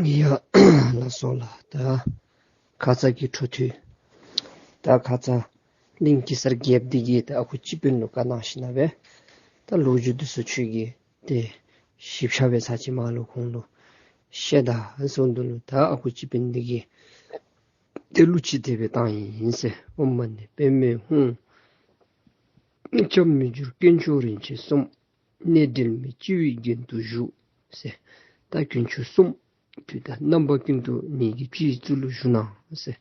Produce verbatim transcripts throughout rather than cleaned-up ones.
ཡ་ལགས་སོ་ལགས། ད་ཁ་ཙ་གི་འཕྲོ་མཐུད། ད་ཁ་ཙ་གླིང་གེ་སར་རྒྱལཔོ་འདི་གིས་ད་ཨ་ཁུ་སྤྱི་དཔོན་ལུ་བཀའ་གནང་ཞིནམ་ལས་ད་ལོ་རྒྱུས་འདི་ཚུ་ཁྱོད་ཀྱིས་ཏེ་ཞིབ་ཆ་སྦེ་ཚར་ཅིག་མར་ལུ་ཁོང་ལུ་བཤད་ད་ཟེརཝ་ད་ལུ་ད་ཨ་ཁུ་སྤྱི་དཔོན་འདི་གིས་ཏེ་གླུ་ཅིག་དེ་སྦེ་བཏང་ཡི་ཟེར། ཨོཾ་མ་ཎི་པདྨེ་ཧཱུྃ། སྐྱབས་མི་འགྱུར་དཀོན་མཆོག་རིན་ཆེན་གསུམ། གནས་འབྲལ་མེད་སྤྱི་བོའི་རྒྱན་དུ་བཞུགས་ཟེར། ད་དཀོན་མཆོག་གསུམ་ཕུད་ད་རྣམ་པ་ཀུན་ཏུ་ངེད་ཀྱི་སྤྱི་གཙུག་ལུ་བཞུགས་གནང་ཟེར།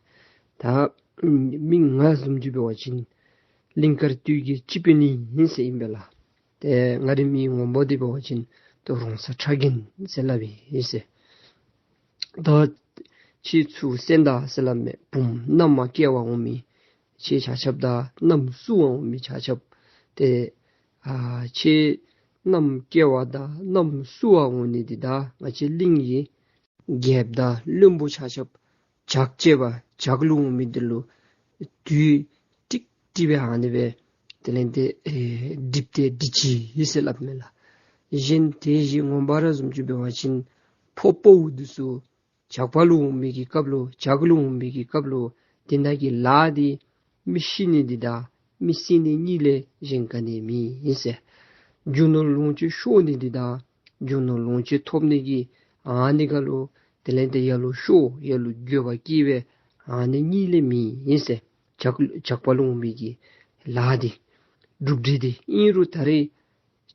ད་མི་ང་བཟུམ་ཅིག་འབད་བ་ཅིན་གླིང་དཀར་སྟོད་ཀྱི་སྤྱི་དཔོན་ཨིན་ཟེར་ཨིན་པས་ལགས། ཏེ་ང་རའི་མིང་ངོ་མ་འདི་འབད་བ་ཅིན་ད་རོང་ཚ་ཁྲ་རྒན་ཟེར་སླབ་ཨིན་ཟེར། ད་ཁྱེད་ཚུ་གསན་ད་ཟེར་སླབ་མས། བུམོ་མནའ་མ་སྐྱེལ་བར་འོང་མི་ཁྱེད་ཆ་ཁྱབ་དང་མནའམ་བསུ་བར་འོང་མི་ཆ་ཁྱབ་ཏེ་ཨ་ཁྱེད་མནའམ་སྐྱེལ་བར་དང་མནའམ་བསུ་བར་འོང་ནི་འདི་ད་ང་བཅས་གླིང་གི་རྒྱལཔོ་དང་བློན་པོ་ཆ་ཁྱབ་ཇག་བྱེད་པར་ཇག་ལུ་འོང་མི་འདི་ལུ་དུས་ཀྲིག་ཀྲི་སྦེ་ཨ་ནི་སྦེ་དེ་ལས་ཏེ་ཨེ་སྒྲིག་སྟེ་སྒྲིག་ཅི་ཟེར་སླབ་མས་ལགས། གཞན་དེ་བཞིན་ངོ་མ་ར་བཟུམ་ཅིག་འབད་བ་ཅིན་ཕོ་དཔའ་བོ་འདི་ཚུ་ཇག་པ་ལུ་འོང་མི་གི་སྐབས་ལུ་ཇག་ལུ་འོང་མི་གི་སྐབས་ལུ་དེ་ནང་གི་ལཱ་འདི་མི་ཤི་ནི་འདི་དང་མི་གསད་ནི་གཉིས་ལས་གཞན་ག་ནི་མེད་ཟེར། རྒྱུ་ནོར་ལོངས་སྤྱོད་ཤོར་ནི་འདི་དང་རྒྱུ་ནོར་ལོངས་སྤྱོད་ཐོབ་ནི་གི་ཨ་ནི་ཁར་ལུ་དེ་ལས་ཏེ་ཡར་ལུ་ཤོར་ཡར་ལུ་འགྱོད་པ་སྐྱེ་བའི་ཨ་ནི་གཉིས་ལས་མེད་ཟེར། ཇག་ཇག་པ་ལུ་འོང་མི་གི་ལཱ་འདི་གྲུབ་འབྲས་འདི་ཨིན་རུང་ད་རེས་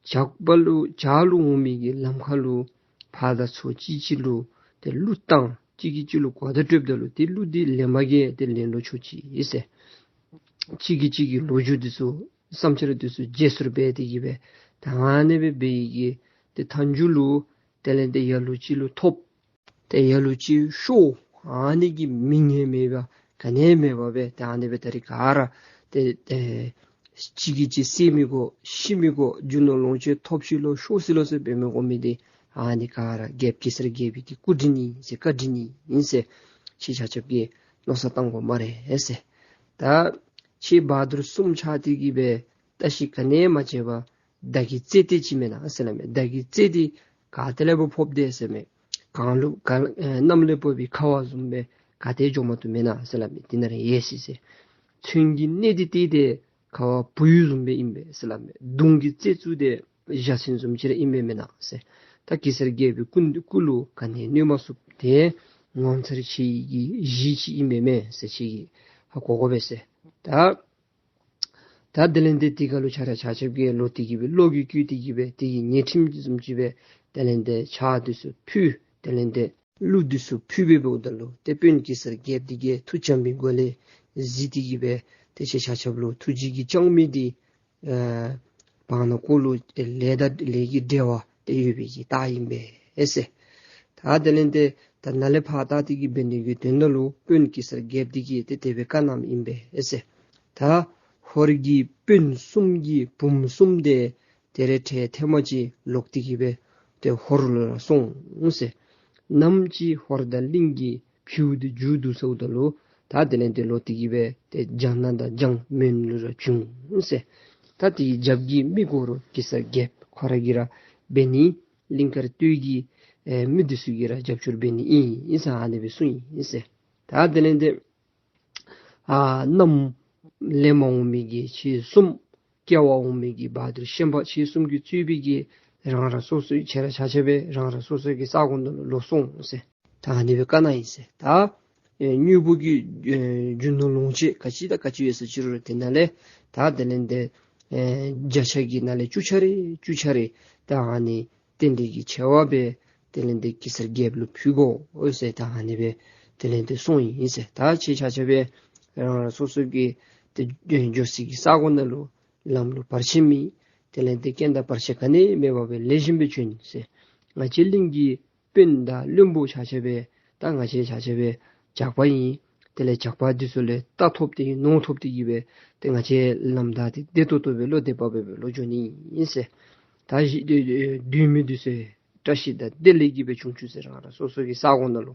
ཇག་པ་ལུ་ཇག་ལུ་འོང་མི་གི་ལམ་ཁར་ལུ་ཕར་དང་ཚུར་གཅིག་གཅིག་ལུ་ཏེ་གླུ་བཏང་གཅིག་གིས་གཅིག་ལུ་གོ་བརྡ་སྤྲོདཔ་ད་ལུ་ཏེ་གླུ་འདི་ལེན་པར་གིས་ཏེ་ལེན་ལོང་ཆོག་ཅི་ཟེར། གཅིག་གིས་གཅིག་གི་ལོ་རྒྱུས་འདི་ཚུ་བསམ་འཆར་འདི་ཚུ་བརྗེ་སོར་འབད་དེ་གིས་སྦེ་ད་ཨ་ནི་སྦེ་འབད་ཡི་གི་ཏེ་མཐའ་མཇུག་ལུ་དེ་ལས་ཏེ་ཡར་ལུ་ཅིག་ལུ་ཐོབ། ཏེ་ཡར་ལུ་ཅིག་ཤོར། ཨ་ནི་གི་མིང་ཡང་མེད་པར་ག་ནི་ཡང་མེད་པར་སྦེ་ཏེ་ཨ་ནི་སྦེ་ད་རིས་ག་ར་ཏེ་ཏེ་གཅིག་གིས་གཅིག་བསད་མི་དགོ་ཤི་མི་དགོ་རྒྱུ་ནོར་ལོངས་སྤྱོད་ཐོབ་ཅི་ལོ་ཤོར་ཅི་ལོ་ཟེར་འབད་མི་དགོ་མི་འདི་ཨ་ནི་ག་ར་རྒྱལཔོ་གེ་སར་རྒྱལ་པོའི་གི་སྐུ་དྲིན་ཨིན་ཟེར་བཀའ་དྲིན་ཨིན་ཟེར་ཁྱེད་ཆ་ཁྱབ་ཀྱིས་མནོ་བསམ་བཏང་དགོ་སྨ་རེ་ཟེར། ད་ཁྱེད་བ་དུར་གསུམ་ཆགས་ཏེ་གིས་སྦེ་བརྟག་ཞིབ་ག་ནི་ཡང་མ་བྱས་པར་བདག་གི་རྩེ་འདི་ཅིག་མེན་ན་ཟེར་སླབ་མས། བདག་གི་རྩེ་འདི་ག་ཏེ་ལས་སྦེ་ཕོགཔ་དེ་ཟེར་མས། གངས་ལུ་གངས་ཨེ་གནམ་ལས་ཕོག་པའི་ཁ་བ་བཟུམ་སྦེ་ག་ཏེ་འགྱོ་མ་བཏུབ་མེན་ན་ཟེར་སླབ་མས། དེ་ནང་ར་ཡོད་ཟེར་ཟེར། མཚོན་གྱི་སྣེ་འདི་བལྟ་དེ་ཁ་བ་བུ་ཡུག་བཟུམ་སྦེ་ཨིན་པས་ཟེར་སླབ་མས། མདུང་གི་རྩེ་བཙུགས་དེ་བྱ་སེམས་བཟུམ་ཅིག་ར་ཨིན་པས་མེན་ན་ཟེར། ད་གེ་སར་རྒྱལ་པོའི་སྐུ་སྐུ་ལུ་ག་ནི་གནོད་མ་ཚུགས། དེ་ངོ་མཚར་ཆེ་བའི་གི་གཞི་ཅིག་ཨིན་པས་མས་ཟེར། ཁྱེད་ཀྱིས་ཧ་གོ་དགོ་པས་ཟེར། ད་ད་དེ་ལས་ཏེ་དེ་ཁར་ལུ་ཆ་ར་ཆ་ཁྱབ་ཀྱིས་ལོག་སྟེ་གིས་སྦེ་བློ་གིས་བཀུག་སྟེ་གིས་སྦེ་དེ་གི་ཉེས་ཁྲིམས་བཟུམ་ཅིག་སྦེ་དེ་ལས་ཏེ་ཕྱག་འདི་ཚུ་ཕུལ། དེ་ལས་ཏེ་གླུ་འདི་ཚུ་ཕུལ་སྦེ་འབདཝ་ད་ལུ་ཏེ་དཔོན་གེ་སར་རྒྱལཔོ་འདི་གིས་ཐུགས་བྱམས་པའི་སྒོ་ལས་གཟིགས་ཏེ་གིས་སྦེ་ཏེ་ཁྱེད་ཆ་ཁྱབ་ལུ་ཐུགས་རྗེ་གིས་བསྐྱངས་མི་འདི་ཨ་བར་ན་ཁོ་ལུ་ལས་དང་ལས་ཀྱི་འབྲེལ་བ་ཏེ་ཡོད་པའི་གི་རྟགས་ཨིན་པས་ཟེར། ད་དེ་ལས་ཏེ་ད་ནཱ་ལས་ཕར་ད་དེ་གི་འབད་ནི་གི་དོན་དག་ལུ་དཔོན་གེ་སར་རྒྱལཔོ་འདི་གིས་ཏེ་དེ་སྦེ་བཀའ་གནངམ་ཨིན་པས་ཟེར། ད་ཧོར་གྱི་དཔོན་གསུམ་གྱི་བུམོ་གསུམ་དེ་ཏེ་རེ་ཁྲལ་ཐེངས་མ་ཅིག་ལོག་སྟེ་གིས་སྦེ་ཏེ་ཧོར་ལུ་ར་སོང་ཟེར། ནམ་ཅིག་ཧོར་དང་གླིང་གི་ཕྱོགས་འདི་མཇུག་བསྡུ་ཚརཝ་ད་ལུ་ད་དེ་ལས་ཏེ་ལོག་སྟེ་གིས་སྦེ་ཏེ་ལྗང་ནག་དང་ལྗང་སྨན་ལུ་ར་བྱོན་ཟེར། ད་དེ་གི་རྒྱབ་ཀྱི་མི་གུ་རུ་གེ་སར་རྒྱལཔོ་ཁོ་ར་གིས་ར་འབད་ནི་གླིང་དཀར་སྟོད་ཀྱི་ཨེ་མི་འདི་ཚུ་གིས་ར་རྒྱབ་སྐྱོར་འབད་ནི་ཨིན་ཨིན་ཟེར་ཨ་ནི་སྦེ་གསུངས་ཡི་ཟེར། ད་དེ་ལས་ཏེ་ཨ་མནའམ་ལེན་པར་འོང་མི་གི་ཁྱེད་གསུམ་སྐྱེལ་བར་འོང་མི་གི་བ་དུར་ཤན་པ་ཁྱེད་གསུམ་གྱིས་གཙོས་པའི་གི་རང་རང་སོ་སོའི་ཁྱེད་ར་ཆ་ཁྱབ་སྦེ་རང་རང་སོ་སོའི་གི་ས་གོ་ནང་ལུ་ལོག་སོང་ཟེར། ད་ཨ་ནི་སྦེ་བཀའ་གནང་ཡི་ཟེར། ད་ཨེ་དངོས་པོ་གི་ཨེ་རྒྱུ་ནོར་ལོངས་སྤྱོད་ག་ཅི་དང་ག་ཅི་ཡོད་ཟེར་ཅི་རུང་དེ་ནང་ལས་ད་དེ་ལས་ཏེ་ཨེ་བརྒྱ་ཆ་གི་ནང་ལས་བཅུ་ཆ་རེ་བཅུ་ཆ་རེ་ད་ཨ་ནི་རྟེན་འབྲེལ་གྱི་ཆེ་བ་སྦེ་དེ་ལས་ཏེ་གེ་སར་རྒྱལཔོ་ལུ་ཕུལ་དགོ་འོ་ཟེར་ད་ཨ་ནི་སྦེ་དེ་ལས་ཏེ་གསུངས་ཡི་ཟེར། ད་ཁྱེད་ཆ་ཁྱབ་སྦེ་རང་རང་སོ་སོ་གི་ཏེ་འགྱོ་སའི་གི་ས་གོ་ནང་ལུ་ལམ་ལུ་བར་ཆད་མེད། དེ་ལས་ཏེ་རྐྱེན་དང་བར་ཆད་ག་ནི་མེད་པར་སྦེ་ལེགས་ཤོམ་སྦེ་བྱོན་ཟེར། ང་བཅས་གླིང་གི་དཔོན་དང་བློན་པོ་ཆ་ཁྱབ་སྦེ་ད་ང་བཅས་ཆ་ཁྱབ་སྦེ་ཇག་པ་ཨིན། དེ་ལས་ཇག་པ་འདི་ཚུ་ལས་རྟ་ཐོབ་སྟེ་ནོར་ཐོབ་སྟེ་གིས་སྦེ་ཏེ་ང་བཅས་ལམ་བདའ་སྟེ་བདེ་ཏོག་ཏོ་སྦེ་བློ་བདེ་བ་སྦེ་སྦེ་ལོག་འགྱོ་ནི་ཨིན་ཟེར། ད་གཞི་སྡོད་མི་འདི་ཚུ་བཀྲ་ཤིས་དང་བདེ་ལེགས་ཀྱིས་སྦེ་བྱུང་བཅུག་ཟེར། རང་རང་སོ་སོ་གི་ས་གོ་ནང་ལུ་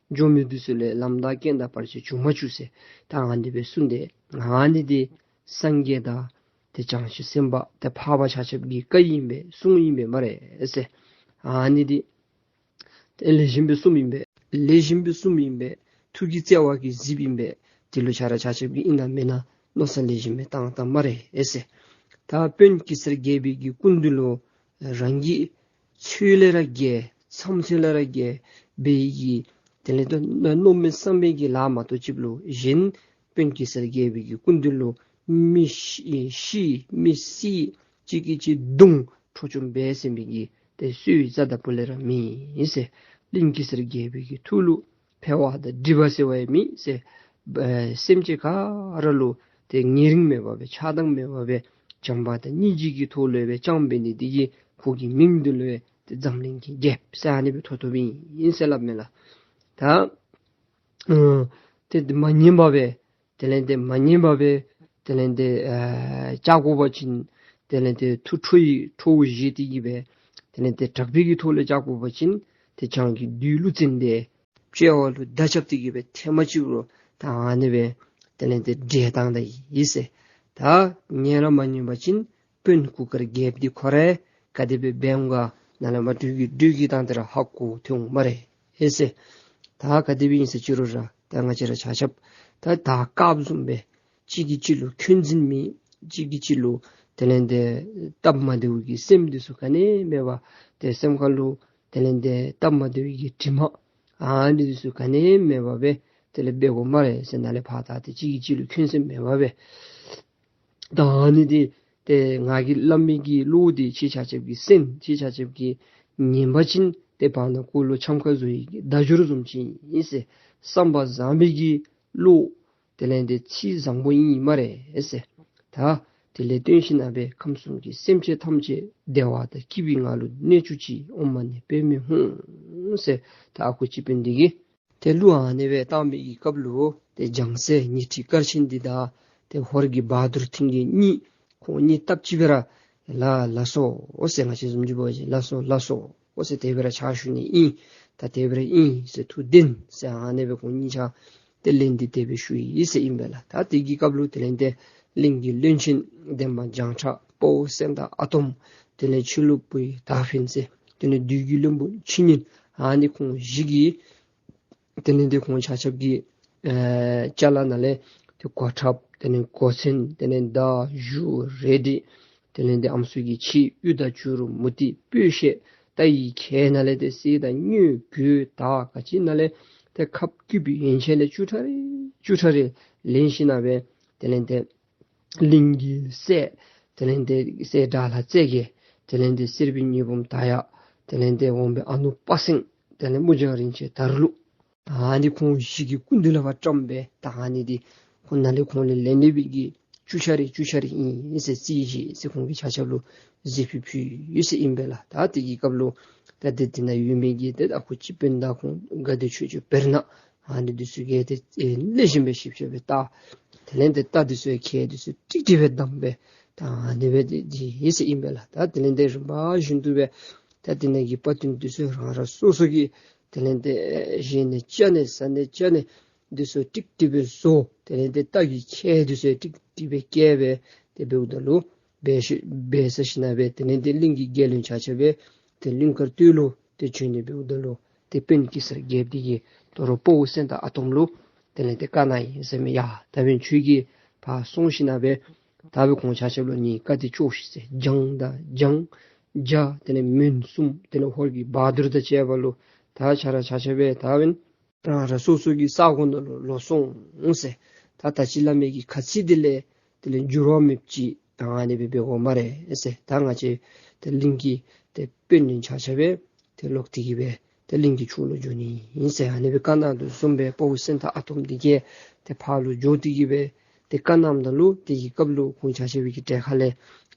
འགྱོ་མི་འདི་ཚུ་ལས་ལམ་བདའ་རྐྱེན་དང་བར་ཆད་བྱུང་མ་བཅུག་ཟེར། ད་ཨ་ནི་སྦེ་གསུངས་ཏེ་ཨ་ནི་འདི་སངས་རྒྱས་དང་ཏེ་བྱང་ཆུབ་སེམས་དཔའ་ཏེ་འཕགས་པ་ཆ་ཁྱབ་ཀྱི་བཀའ་ཨིན་པས་གསུང་ཨིན་པས་སྨ་རེ་ཟེར། ཨ་ནི་འདི་ཏེ་ལེགས་ཤོམ་སྦེ་གསུངམ་ཨིན་པས། ལེགས་ཤོམ་སྦེ་གསུངམ་ཨིན་པས། ཐུགས་ཀྱི་བརྩེ་བ་གིས་གཟིགསཔ་ཨིན་པས། དེ་ལུ་ཆ་ར་ཆ་ཁྱབ་ཀྱིས་ཨིན་ན་མེན་ན་མནོ་བསམ་ལེགས་ཤོམ་སྦེ་བཏང་བཏངམ་སྨ་རེ་ཟེར། ད་དཔོན་གེ་སར་རྒྱལ་པོའི་གི་སྐུ་མདུན་ལུ་རང་གི་ཚོད་ལས་ར་རྒྱས་མཚམས་ཚོད་ལས་ར་རྒྱས་སྦེ་གི་དེ་ལས་ཏེ་མནོ་མི་བསམ་པའི་གི་ལཱ་མ་གཏོགས་ཅིག་ལུ་གཞན་དཔོན་གེ་སར་རྒྱལ་པོའི་གི་སྐུ་མདུན་ལུ་མི་ཤི་ཤི་མི་གསད་གཅིག་གིས་གཅིག་བརྡུང་འཕྲོག་བཅོམ་འབད་ཟེར་མི་གི་ཏེ་སྲོལ་རྩ་དང་པོ་ལས་ར་མེད་ཟེར། གླིང་གེ་སར་རྒྱལ་པོའི་གི་ཐུགས་ལུ་འཕེལ་བ་དང་འགྲིབ་པ་ཟེར་བ་ཡང་མེད་ཟེར། ཨེ་སེམས་ཅན་ག་ར་ལུ་ཏེ་ཉེ་རིང་མེད་པ་སྦེ་ཆགས་སྡང་མེད་པ་སྦེ་བྱམས་པ་དང་སྙིང་རྗེ་གི་ཐོག་ལུ་སྦེ་བསྐྱངས་འབད་ནི་དེ་གིས་ཁོ་གི་མིང་འདི་ལུ་ཏེ་འཛམ་གླིང་གི་རྒྱལཔོ་ཟེར་ཨ་ནི་སྦེ་ཐོབ་ཐོབཔ་ཨིན་ཟེར་སླབ་མས་ལགས། ད་ཨ་ཏེ་མ་ཉན་པ་སྦེ་དེ་ལས་ཏེ་མ་ཉན་པ་སྦེ་དེ་ལས་ཏེ་ཨ་བཅག་དགོ་པ་ཅིན་དེ་ལས་ཏེ་ཐུགས་ཁྲོ་ཡི་ཁྲོ་བོ་བཞེས་ཏེ་གི་སྦེ་དེ་ལས་ཏེ་དྲག་པོའི་གི་ཐོག་ལས་བཅག་དགོ་པ་ཅིན་ཏེ་བྱང་གི་བདུད་ཀླུ་བཙན་དེ་དཔྱལ་བ་ལུ་མདའ་རྐྱབ་སྟེ་གི་སྦེ་ཐེངས་མ་གཅིག་རུ་ད་ཨ་ནི་སྦེ་དེ་ལས་ཏེ་བསྒྲལ་བཏང་ད་ཡི་ཟེར། ད་ཉན་ར་མ་ཉན་པ་ཅིན་དཔོན་གུར་དཀར་རྒྱལཔོ་འདི་ཁོ་ར་ག་དེ་སྦེ་འབདཝ་ག་ནཱ་ལས་མར་འགྲོས་ཀྱིས་འགྲོས་ཀྱིས་བཏང་སྟེ་ར་ཧ་གོ་ཐོན་འོང་སྨ་རེ་ཟེར། ད་ག་དེ་སྦེ་ཨིན་ཟེར་ཅི་རུང་ར་ད་ང་བཅས་ར་ཆ་ཁྱབ་ད་ད་སྐབས་བཟུམ་སྦེ་གཅིག་གིས་གཅིག་ལུ་འཁོན་འཛིན་མེད། གཅིག་གིས་གཅིག་ལུ་དེ་ལས་ཏེ་སྟབས་མ་བདེཝ་གི་སེམས་འདི་ཚུ་ག་ནི་མེད་པར་ཏེ་སེམས་ཁ་ལུ་དེ་ལས་ཏེ་སྟབས་མ་བདེཝ་གི་དྲི་མ་ཨ་ནི་འདི་ཚུ་ག་ནི་མེད་པར་སྦེ་དེ་ལས་འབད་དགོ་སྨ་རེ་ཟེར། ནཱ་ལས་ཕར་ད་ཏེ་གཅིག་གིས་གཅིག་ལུ་འཁོན་སེམས་མེད་པར་སྦེ་ད་ཨ་ནི་འདི་ཏེ་ང་གིས་སླབ་མི་གི་བློ་འདི་ཁྱེད་ཆ་ཁྱབ་ཀྱིས་གསན། ཁྱེད་ཆ་ཁྱབ་ཀྱིས་ཉན་པ་ཅིན་ཏེ་བར་ན་ཁོ་ལུ་འཆམ་ཁ་བཟོ་ཡི་གི་བརྡ་སྦྱོར་བཟུམ་ཅིག་ཨིན་ཟེར། བསམ་པ་བཟང་པོའི་གི་བློ་དེ་ལས་ཏེ་ཚིག་བཟང་པོ་ཨིན་སྨ་རེ་ཟེར། ད་དེ་ལས་བརྟེན་ཞིན་ན་སྦེ་ཁམས་གསུམ་གྱི་སེམས་ཅན་ཐམས་ཅད་བདེ་བ་དང་སྐྱིད་པའི་ངང་ལུ་གནས་བཅུག་ཅིག། ཨོཾ་མ་ཎི་པདྨེ་ཧཱུྃ་ཟེར། ད་ཨ་ཁུ་སྤྱི་དཔོན་འདི་གིས་ཏེ་གླུ་ཨ་ནི་སྦེ་བཏང་བའི་གི་སྐབས་ལུ་ཏེ་ལྗང་སྲས་ཉི་ཁྲི་སྐར་ཆེན་འདི་དང་ཏེ་ཧོར་གྱི་བ་དུར་མཐིང་གི་གཉིས་ཁོང་གཉིས་སྟབས་གཅིག་སྦེ་ར་ལ་ལགས་སོ་ཟེར། ང་བཅས་བཟུམ་ཅིག་འབད་བ་ཅིན་ལགས་སོ་ལགས་སོ་ཨོ་ཟེར་དེ་སྦེ་ར་ཕྱག་ཞུ་ནི་ཨིན། ད་དེ་སྦེ་ར་ཨིན་ཟེར་ཐུགས་བདེན་ཟེར་ཨ་ནི་སྦེ་ཁོང་གཉིས་ཆ་ཏེ་ལན་འདི་དེ་སྦེ་ཞུ་ཡི་ཟེར་ཨིན་པས་ལགས། ད་དེ་གི་སྐབས་ལུ་དེ་ལས་ཏེ་གླིང་གི་བློན་ཆེན་འདན་མ་བྱང་ཁྲ་དཔའ་བོ་སེང་སྟག་ཨ་དོམ་དེ་ལས་ཕྱི་ལུ་བུ་ཡི་དར་འཕེན་ཟེར་དེ་ལས་བདུད་ཀྱི་བློན་པོ་ཁྱི་ཉིན་ཨ་ནི་ཁོང་བཞི་གིས་དེ་ལས་ཏེ་ཁོང་ཆ་ཁྱབ་ཀྱི་ཨེ་ཅ་ལ་ནང་ལས་ཏེ་གོ་ཁྲབ་དེ་ལས་གོ་མཚོན་དེ་ལས་མདའ་གཞུ་རལ་གྲི་དེ་ལས་ཏེ་ཨམ་སྲུ་གི་ཆས་གཡུ་དང་བྱུ་རུ་མུ་ཏིག་སྤོས་ཤེལ་རྟ་ཡི་ཁལ་ནང་ལས་ཏེ་གསེར་དང་དངུལ་གོས་དར་ག་ཅི་ནང་ལས་ཏེ་ཁབ་སྐུད་པའི་ཡན་ཆད་ལས་བཅུ་ཕྲག་རེ་བཅུ་ཕྲག་རེ་ལེན་ཞིན་ན་སྦེ་དེ་ལས་ཏེ་གླིང་གི་སྲས་དེ་ལས་ཏེ་སྲས་དགྲ་ལྷ་རྩེ་རྒྱལ་དེ་ལས་ཏེ་གསེར་པའི་ཉི་འབུམ་དར་ཡག་དེ་ལས་ཏེ་འོང་སྦེ་ཨ་ནུ་དཔའ་སེང་དེ་ལས་མུ་ལྗང་རིན་ཆེན་དར་ལུ་ད་ཨ་ནི་ཁོང་བཞི་གི་སྐུ་མདུན་ལས་ཕར་བཀྲམ་སྦེ་ད་ཨ་ནི་འདི་ཁོང་ནང་ལས་ཁོང་ལས་ལེན་ལེན་པའི་གི་བཅུ་ཆ་རེ་བཅུ་ཆ་རེ་ཨིན་ཟེར་རྩིས་བཞེས་ཟེར་ཁོང་གིས་ཆ་ཁྱབ་ལུ་གཟིགས་ཕུལ་ཕུལ་ཡོད་ཟེར་ཨིན་པས་ལགས། ད་དེ་གི་སྐབས་ལུ་ད་དེ་དེ་ནང་ཡོད་མི་གི་ཏེ་ཨ་ཁུ་སྤྱི་དཔོན་དང་ཁོང་དགའ་བདེ་ཆོས་སྐྱོང་བེར་ནག་ཨ་ནི་འདི་ཚུ་གིས་ཏེ་ཨེ་ལེགས་ཤོམ་སྦེ་ཞིབ་ཞིབ་སྦེ་བལྟ། དེ་ལས་ཏེ་རྟ་འདི་ཚུ་ཁལ་འདི་ཚུ་ཀྲིག་ཀྲི་སྦེ་བསྡམས་སྦེ་ད་ཨ་ནི་སྦེ་ཏེ་ཡོད་ཟེར་ཨིན་པས་ལགས། ད་དེ་ལས་ཏེ་རིམ་པ་བཞིན་དུ་སྦེ་ད་དེ་ནང་གི་དཔའ་རྟུལ་འདི་ཚུ་རང་རང་སོ་སོ་གི་དེ་ལས་ཏེ་ཨེ་བཞེས་ནི་ཅ་ནི་ཟ་ནི་ཅ་ནི་འདི་ཚུ་ཀྲིག་ཀྲི་སྦེ་བཟོ། དེ་ལས་ཏེ་རྟ་གི་ཁལ་འདི་ཚུ་ཀྲིག་ཀྲི་སྦེ་བཀལ་སྦེ་ཏེ་འབདཝ་ད་ལུ་འབད་ཞི་འབད་ས་ཞིན་ན་སྦེ་དེ་ལས་ཏེ་གླིང་གི་རྒྱལ་བློན་ཆ་ཁྱབ་སྦེ་ཏེ་གླིང་དཀར་སྟོད་ལུ་ཏེ་བྱོན་ནི་འབདཝ་ད་ལུ་ཏེ་དཔོན་གེ་སར་རྒྱལཔོ་འདི་གིས་དོ་རུང་དཔའ་བོ་སེང་སྟག་ཨ་དོམ་ལུ་དེ་ལས་ཏེ་བཀའ་གནང་ཡི་ཟེར་མས། ཡ་ད་འབདན་ཁྱོད་ཀྱིས་ཕར་སོང་ཞིན་ན་སྦེ་ད་སྦེ་ཁོང་ཆ་ཁྱབ་ལུ་ངེའི་བཀའ་འདི་ཅོག་ཤིག་ཟེར། བྱང་དང་བྱང་རྒྱ་དེ་ལས་མོན་གསུམ་དེ་ལས་ཧོར་གྱི་བ་དུར་དང་བཅས་པ་ལུ་ད་ཆ་ར་ཆ་ཁྱབ་སྦེ་ད་འབདན་རང་རང་སོ་སོ་གི་ས་གོ་ནང་ལུ་ལོག་སོང་ཟེར། ད་ད་ཅི་སླབ་མི་གི་ཁ་ཚིག་འདི་ལས་དེ་ལས་འགྱུར་བ་མེདཔ་ཅིག་ད་ཨ་ནི་སྦེ་འབད་དགོ་སྨ་རེ་ཟེར། ད་ང་བཅས་ཏེ་གླིང་གི་ཏེ་དཔོན་རིགས་ཆ་ཁྱབ་སྦེ་ཏེ་ལོག་སྟེ་གི་སྦེ་ཏེ་གླིང་གི་ཕྱོགས་ལུ་འགྱོ་ནི་ཨིན་ཟེར་ཨ་ནི་སྦེ་བཀའ་གནང་དོ་བཟུམ་སྦེ་དཔའ་བོ་སེང་སྟག་ཨ་དོམ་འདི་གིས་ཏེ་ཕར་ལུ་འགྱོ་སྟེ་གི་སྦེ་ཏེ་བཀའ་གནངམ་ད་ལུ་དེ་གི་སྐབས་ལུ་ཁོང་ཆ་ཁྱབ་ཀྱི་གྲལ་ཁ་ལས་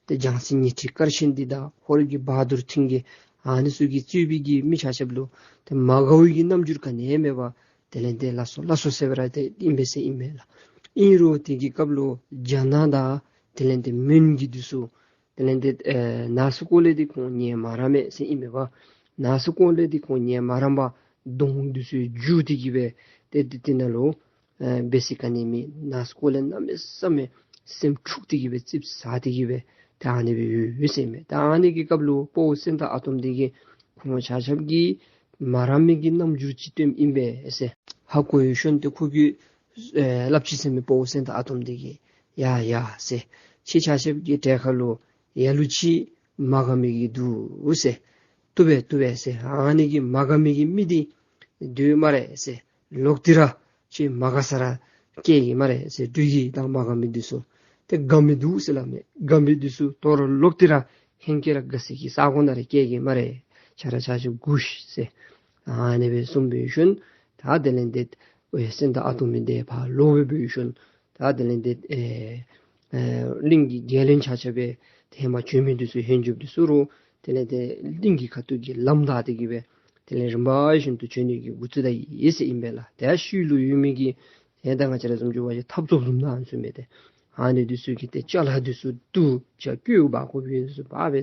ཏེ་ལྗང་སྲས་ཉི་ཁྲི་སྐར་ཆེན་འདི་དང་ཧོར་གྱི་བ་དུར་མཐིང་གི་ཨ་ནི་ཚུ་གིས་གཙོས་པའི་གི་མི་ཆ་ཁྱབ་ལུ་ཏེ་མ་དགའ་བའི་གི་རྣམ་འགྱུར་ག་ནི་ཡང་མེད་པར་དེ་ལས་ཏེ་ལགས་སོ་ལགས་སོ་ཟེར་སྦེ་ར་ཏེ་ཨིན་པས་ཟེར་ཨིན་མས་ལགས། ཨིན་རུང་དེ་གི་སྐབས་ལུ་རྒྱ་ནག་དང་དེ་ལས་ཏེ་མོན་གྱི་འདི་ཚུ་དེ་ལས་ཏེ་ཨེ་ནང་སུ་ཀོ་ལས་ཏེ་ཁོང་ཉན་མ་རངས་མས་ཟེར་ཨིན་མས་པ། ནང་སུ་ཀོ་ལས་ཏེ་ཁོང་ཉན་མ་རངས་པར་གདོང་འདི་ཚུ་འགྱུར་ཏེ་གི་སྦེ་ཏེ་ཏེ་དེ་ནང་ལུ་ཨེ་འབད་ས་ག་ནི་མེད། ནང་སུ་ཀོ་ལས་གནམ་མེད་ས་མེད་སེམས་འཁྲུགས་ཏེ་གི་སྦེ་ཙིགཔ་ཟ་སྟེ་གི་སྦེ་ཏེ་ཨ་ནི་སྦེ་ཡོད་ཡོད་ཟེར་ཨིན་མས། ད་ཨ་ནི་གི་སྐབས་ལུ་དཔའ་བོ་སེང་སྟག་ཨ་དོམ་འདི་གིས་ཁོང་ཆ་ཁྱབ་ཀྱིས་ མ་རངས་མི་གི་རྣམ་འགྱུར་ཅིག་སྟོནམ་ཨིན་པས་ཟེར། ཧ་གོ་བའི་ཤུལ་ཏེ་ཁོ་གི་ཨེ་སླབ་ཅི་ཟེར་མི་དཔའ་བོ་སེང་སྟག་ཨ་དོམ་འདི་གིས་ཡ་ཡ་ཟེར། ཁྱེད་ཆ་ཁྱབ་ཀྱི་གྲལ་ཁ་ལུ་ལ་ལུ་ཅིག་མ་དགའ་མི་གི་འདུག་ཟེར། བཏུབ་པས་བཏུབ་པས་ཟེར། ཨ་ནི་གི་མ་དགའ་མི་གི་མི་འདི་འདུག་སྨ་རེ་ཟེར། ལོག་སྟེ་ར་ཁྱེད་མ་དགའ་ས་ར་སྐྱེལ་གེ་སྨ་རེ་ཟེར། འབྲུག་རྒྱལ་དང་མ་དགའ་མི་འདི་ཚུ་ཏེ་དགའ་མི་འདུག་ཟེར་སླབ་མས། དགའ་མི་འདི་ཚུ་དོ་རུང་ལོག་སྟེ་ར་ཧེང་སྐལ་ར་དགའ་སའི་གི་ས་གོ་ནང་ར་སྐྱེལ་གེ་སྨ་རེ། ཁྱེད་ར་ཆ་ཁྱབ་སྒུག་ཤིག་ཟེར། ཨ་ནི་སྦེ་གསུངས་པའི་ཤུལ་ད་དེ་ལས་ཏེ་ཨེ་སེང་སྟག་ཨ་དོམ་འདི་ཕར་ལོག་པའི་ཤུལ་ད་དེ་ལས་ཏེ་ཨེ་ཨེ་གླིང་གི་རྒྱལ་བློན་ཆ་ཁྱབ་སྦེ་ཧེ་མ་བྱོན་མི་འདི་ཚུ་ཧེ་བྱོན་འདི་ཚུ་རུང་དེ་ལས་ཏེ་གླིང་གི་ཁ་ཐུག་གི་ལམ་བདའ་སྟེ་གི་སྦེ་དེ་ལས་རིམ་པ་བཞིན་དུ་བྱོན་ནི་གི་འགོ་བཙུགས་ད་ཡི་ཟེར་ཨིན་པས་ལགས། ཏེ་ཤུལ་ལུ་ཡོད་མི་གི་ཏེ་ད་ང་བཅས་ར་བཟུམ་ཅིག་འབད་བ་ཅིན་འཐབ་རྩོད་བཟུམ་ནང་ཚུད་མི་ཏེ་ཨ་ནི་འདི་ཚུ་གིས་ཏེ་ཅ་ལ་འདི་ཚུ་བཏུལ་ཅ་བཀོད་འབག་དགོ་པའི་འདི་ཚུ་འབག་སྦེ་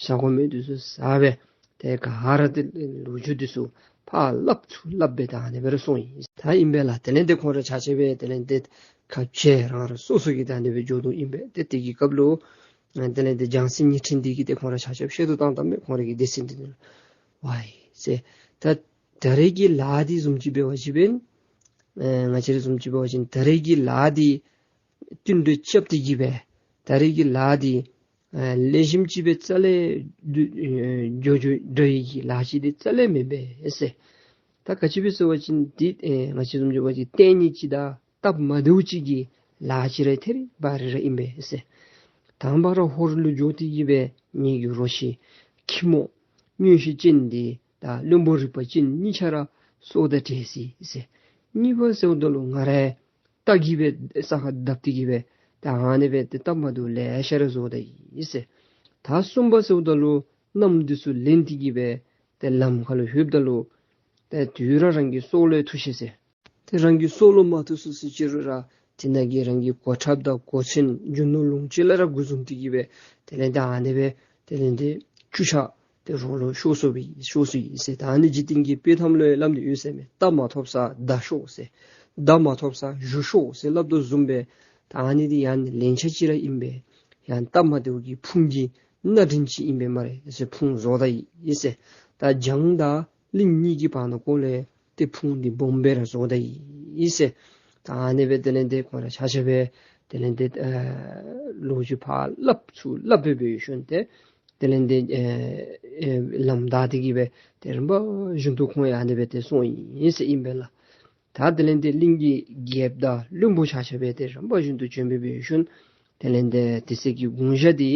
ཞྭ་གོ་མི་འདི་ཚུ་ཟ་སྦེ་ཏེ་ག་ར་ཏེ་ལོ་རྒྱུས་འདི་ཚུ་ཕར་སླབ་ཚུར་སླབ་སྦེ་ད་ཨ་ནི་སྦེ་ར་སོང་ཡི་ད་ཨིན་པས་ལགས། དེ་ལས་ཏེ་ཁོང་ར་ཆ་ཁྱབ་སྦེ་དེ་ལས་ཏེ་ཁ་ཕྱེ་རང་རང་སོ་སོ་གི་ད་ཨ་ནི་སྦེ་འགྱོ་དོ་ཨིན་པས། ཏེ་དེ་གི་སྐབས་ལུ་དེ་ལས་ཏེ་ལྗང་སྲས་ཉི་སྤྲིན་འདི་གིས་ཏེ་ཁོང་ར་ཆ་ཁྱབ་བཤད་དོ་བཏང་བཏངམ་མས། ཁོང་ར་གི་སྡེ་ཚན་འདི་ནང་ལུ་ཝའི་ཟེར། ད་ད་རེས་ཀྱི་ལཱ་འདི་བཟུམ་ཅིག་འབད་བ་ཅིན་ཨེ་ང་བཅས་ར་བཟུམ་ཅིག་འབད་བ་ཅིན་ད་རེས་ཀྱི་ལཱ་འདི་བསྟུན་གྲོས་རྐྱབ་སྟེ་གི་སྦེ་ད་རེས་ཀྱི་ལཱ་འདི་ཨེ་ལེགས་ཤོམ་ཅིག་སྦེ་རྩ་ལས་འགྱོ་འགྱོ་འགྱོ་འགྱོ་ཡི་གི་ལཱ་ཅིག་འདི་རྩ་ལས་མེན་པས་ཟེར། ད་ག་ཅི་སྦེ་ཟེར་བ་ཅིན་འདི་ཨེ་ང་བཅས་བཟུམ་ཅིག་འབད་བ་ཅིན་ལྟས་ངན་ཅིག་དང་སྟབས་མ་བདེཝ་ཅིག་གི་ལཱ་ཅིག་ར་ཐད་རི་བ་རི་ར་ཨིན་པས་ཟེར། དང་པ་ར་ཧོར་ལུ་འགྱོ་སྟེ་གི་སྦེ་ངེ་གི་རོ་ཁྱི་ཁྱི་མོ་མངོན་ཤེས་ཅན་འདི་དང་བློན་པོ་རིག་པ་ཅན་གཉིས་ཆ་ར་སྲོག་དང་བྲལ་སོ་ཡི་ཟེར། གཉིས་པ་ཟེརཝ་ད་ལུ་ང་ར་རྟ་གིས་སྦེ་ས་ཁར་བརྡབ་སྟེ་གི་སྦེ་ད་ཨ་ནི་སྦེ་ཏེ་སྟབས་མ་བདེཝ་ལེ་ཤ་ར་བཟོ་ད་ཡི་ཟེར། ད་གསུམ་པ་ཟེརཝ་ད་ལུ་གནམ་འདི་ཚུ་ལེན་ཏེ་གི་སྦེ་ཏེ་ལམ་ཁ་ལུ་ལྷོདཔ་ད་ལུ་ཏེ་དུས་ར་རང་གི་སྲོག་ལུ་ཐུག་ཤིག་ཟེར། ཏེ་རང་གི་སྲོག་ལུ་མ་ཐུག་ཚུགས་ཟེར་ཅི་རུང་ར་དེ་ནང་གི་རང་གི་གོ་ཁྲབ་དང་གོ་མཚོན་རྒྱུ་ནོར་ལོངས་སྤྱོད་ལ་ར་མགུ་འཛོམས་ཏེ་གི་སྦེ་དེ་ལས་ད་ཨ་ནི་སྦེ་དེ་ལས་ཏེ་བཅུ་ཆ་ཏེ་རོགས་ལུ་ཤོར་སོ་བའི་ཤོར་སོ་ཡི་ཟེར། ད་ཨ་ནི་འཇིག་རྟེན་གྱི་དཔེ་གཏམ་ལུ་ཡང་སླབ་ནི་ཡོད་ཟེར་མས། རྟ་མ་ཐོབ་ས་མདའ་ཤོར་ཟེར། མདའ་མ་ཐོབ་ས་གཞུ་ཤོར་ཟེར་སླབ་དོ་བཟུམ་སྦེ་ད་ཨ་ནི་འདི་ཡང་ལན་ཆགས་ཅིག་ར་ཨིན་པས། ཡང་སྟབས་མ་བདེཝ་གི་ཕུང་གི་སྣ་འདྲེན་ཅིག་ཨིན་པས་སྨ་རེ་ཟེར། ཕུང་བཟོ་ད་ཡི་ཟེར། ད་བྱང་དང་གླིང་གཉིས་ཀྱི་བར་ན་ཀོ་ལས་ཏེ་ཕུང་འདི་སྦོམ་སྦེ་ར་བཟོ་ད་ཡི་ཟེར། ད་ཨ་ནི་སྦེ་དེ་ལས་ཏེ་ཁོང་ར་ཆ་ཁྱབ་སྦེ་དེ་ལས་ཏེ་ཨ་ལོ་རྒྱུས་ཕར་སླབ་ཚུར་སླབ་སྦེ་འབད་ཡོད་ཤུལ་ཏེ་དེ་ལས་ཏེ་ཨེ་ཨེ་ལམ་བདའ་སྟེ་གི་སྦེ་ཏེ་རིམ་པ་བཞིན་དུ་ཁོང་ཡང་ཨ་ནི་སྦེ་ཏེ་སོང་ཡི་ཟེར་ཨིན་པས་ལགས། ད་དེ་ལས་ཏེ་གླིང་གི་རྒྱལཔོ་དང་བློན་པོ་ཆ་ཁྱབ་སྦེ་ཏེ་རིམ་པ་བཞིན་དུ་བྱོན་སྦེ་འབད་ཡོད་ཤུལ་དེ་ལས་ཏེ་དེ་ཚེ་གི་དགུང་ཞག་འདི་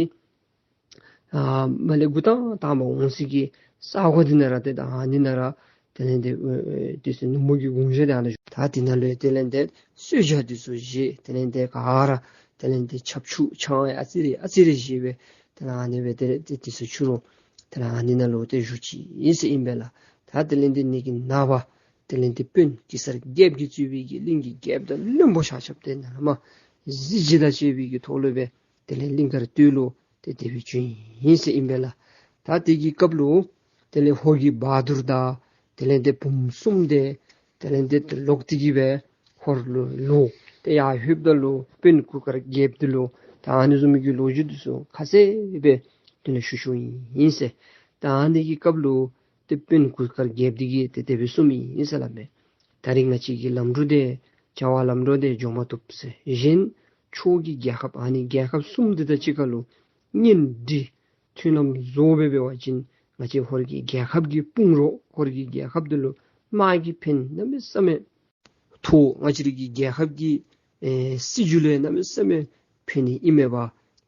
ཨ་མ་ལས་འགོ་དང་དང་པ་འོང་སའི་གི་ས་གོ་འདི་ནང་ར་ཏེ་ད་ཨ་ནི་ནང་ར་དེ་ལས་ཏེ་ཨེ་དེ་ཚེ་ནུབ་མོ་གི་དགུང་ཞག་འདི་ཨ་ནི་ད་འདི་ནང་ལུ་དེ་ལས་ཏེ་གསོལ་ཇ་འདི་ཚུ་བཞེས། དེ་ལས་ཏེ་ག་ར་དེ་ལས་ཏེ་ཆབ་ཆུ་ཆང་ཡང་ཨ་ཙི་རེ་ཨ་ཙི་རེ་བཞེས་སྦེ་དེ་ལས་ཨ་ནི་སྦེ་ཏེ་དེ་དེ་ཚེ་ཕྱི་རུ་དེ་ལས་ཨ་ནི་ནང་ལུ་ཏེ་བཞུགས་ཅི་ཨིན་ཟེར་ཨིན་པས་ལགས། ད་དེ་ལས་ཏེ་ཨ་ནི་གི་ནངས་པ་དེ་ལས་ཏེ་དཔོན་གེ་སར་རྒྱལཔོ་གིས་གཙོས་པའི་གི་གླིང་གི་རྒྱལཔོ་དང་བློན་པོ་ཆ་ཁྱབ་ཏེ་ནཱ་མར་གཟི་བརྗིད་དང་བཅས་པའི་གི་ཐོག་ལུ་སྦེ་དེ་ལས་གླིང་དཀར་སྟོད་ལུ་ཏེ་དེ་སྦེ་བྱོན་ཡི་ཟེར་ཨིན་པས་ལགས། ད་དེ་གི་སྐབས་ལུ་དེ་ལས་ཧོར་གྱི་བ་དུར་དང་དེ་ལས་ཏེ་བུམོ་གསུམ་དེ་དེ་ལས་ཏེ་ལོག་སྟེ་གི་སྦེ་ཧོར་ལུ་ལོག་སྟེ་ཡར་ལྷོདཔ་ད་ལུ་དཔོན་གུར་དཀར་རྒྱལཔོ་འདི་ལུ་ད་ཨ་ནི་བཟུམ་གྱི་ལོ་རྒྱུས་འདི་ཚུ་ཁ་གསལ་སྦེ་དེ་ལས་ཞུ་ཞུཝ་ཨིན་ཟེར། ད་ཨ་ནི་གི་སྐབས་ལུ་ཏེ་དཔོན་གུར་དཀར་རྒྱལཔོ་འདི་གིས་ཏེ་དེ་སྦེ་གསུངམ་ཨིན་ཟེར་སླབ་མས། ད་རིས་ང་བཅས་ཀྱི་ལམ་འགྲོ་འདི་བྱ་བ་ལམ་འགྲོ་འདི་འགྱོ་མ་བཏུབ་ཟེར། གཞན་ཕྱོགས་ཀྱི་རྒྱལ་ཁབ་ཨ་ནི་རྒྱལ་ཁབ་གསུམ་འདི་དང་གཅིག་ཁར་ལུ་གཉེན་སྒྲིག་མཐུན་ལམ་བཟོ་སྦེ་འབད་བ་ཅིན་ང་བཅས་ཧོར་གྱི་རྒྱལ་ཁབ་ཀྱི་དཔུང་རོགས་ཧོར་གྱི་རྒྱལ་ཁབ་འདི་ལུ་དམག་གི་ཕན་གནམ་མེད་ས་མེད་ཐོགས། ང་བཅས་རའི་གི་རྒྱལ་ཁབ་ཀྱི་ཨེ་སྲིད་བྱུས་ལུ་ཡང་གནམ་མེད་ས་མེད་ཕན་ནི་ཨིན་མས་པ།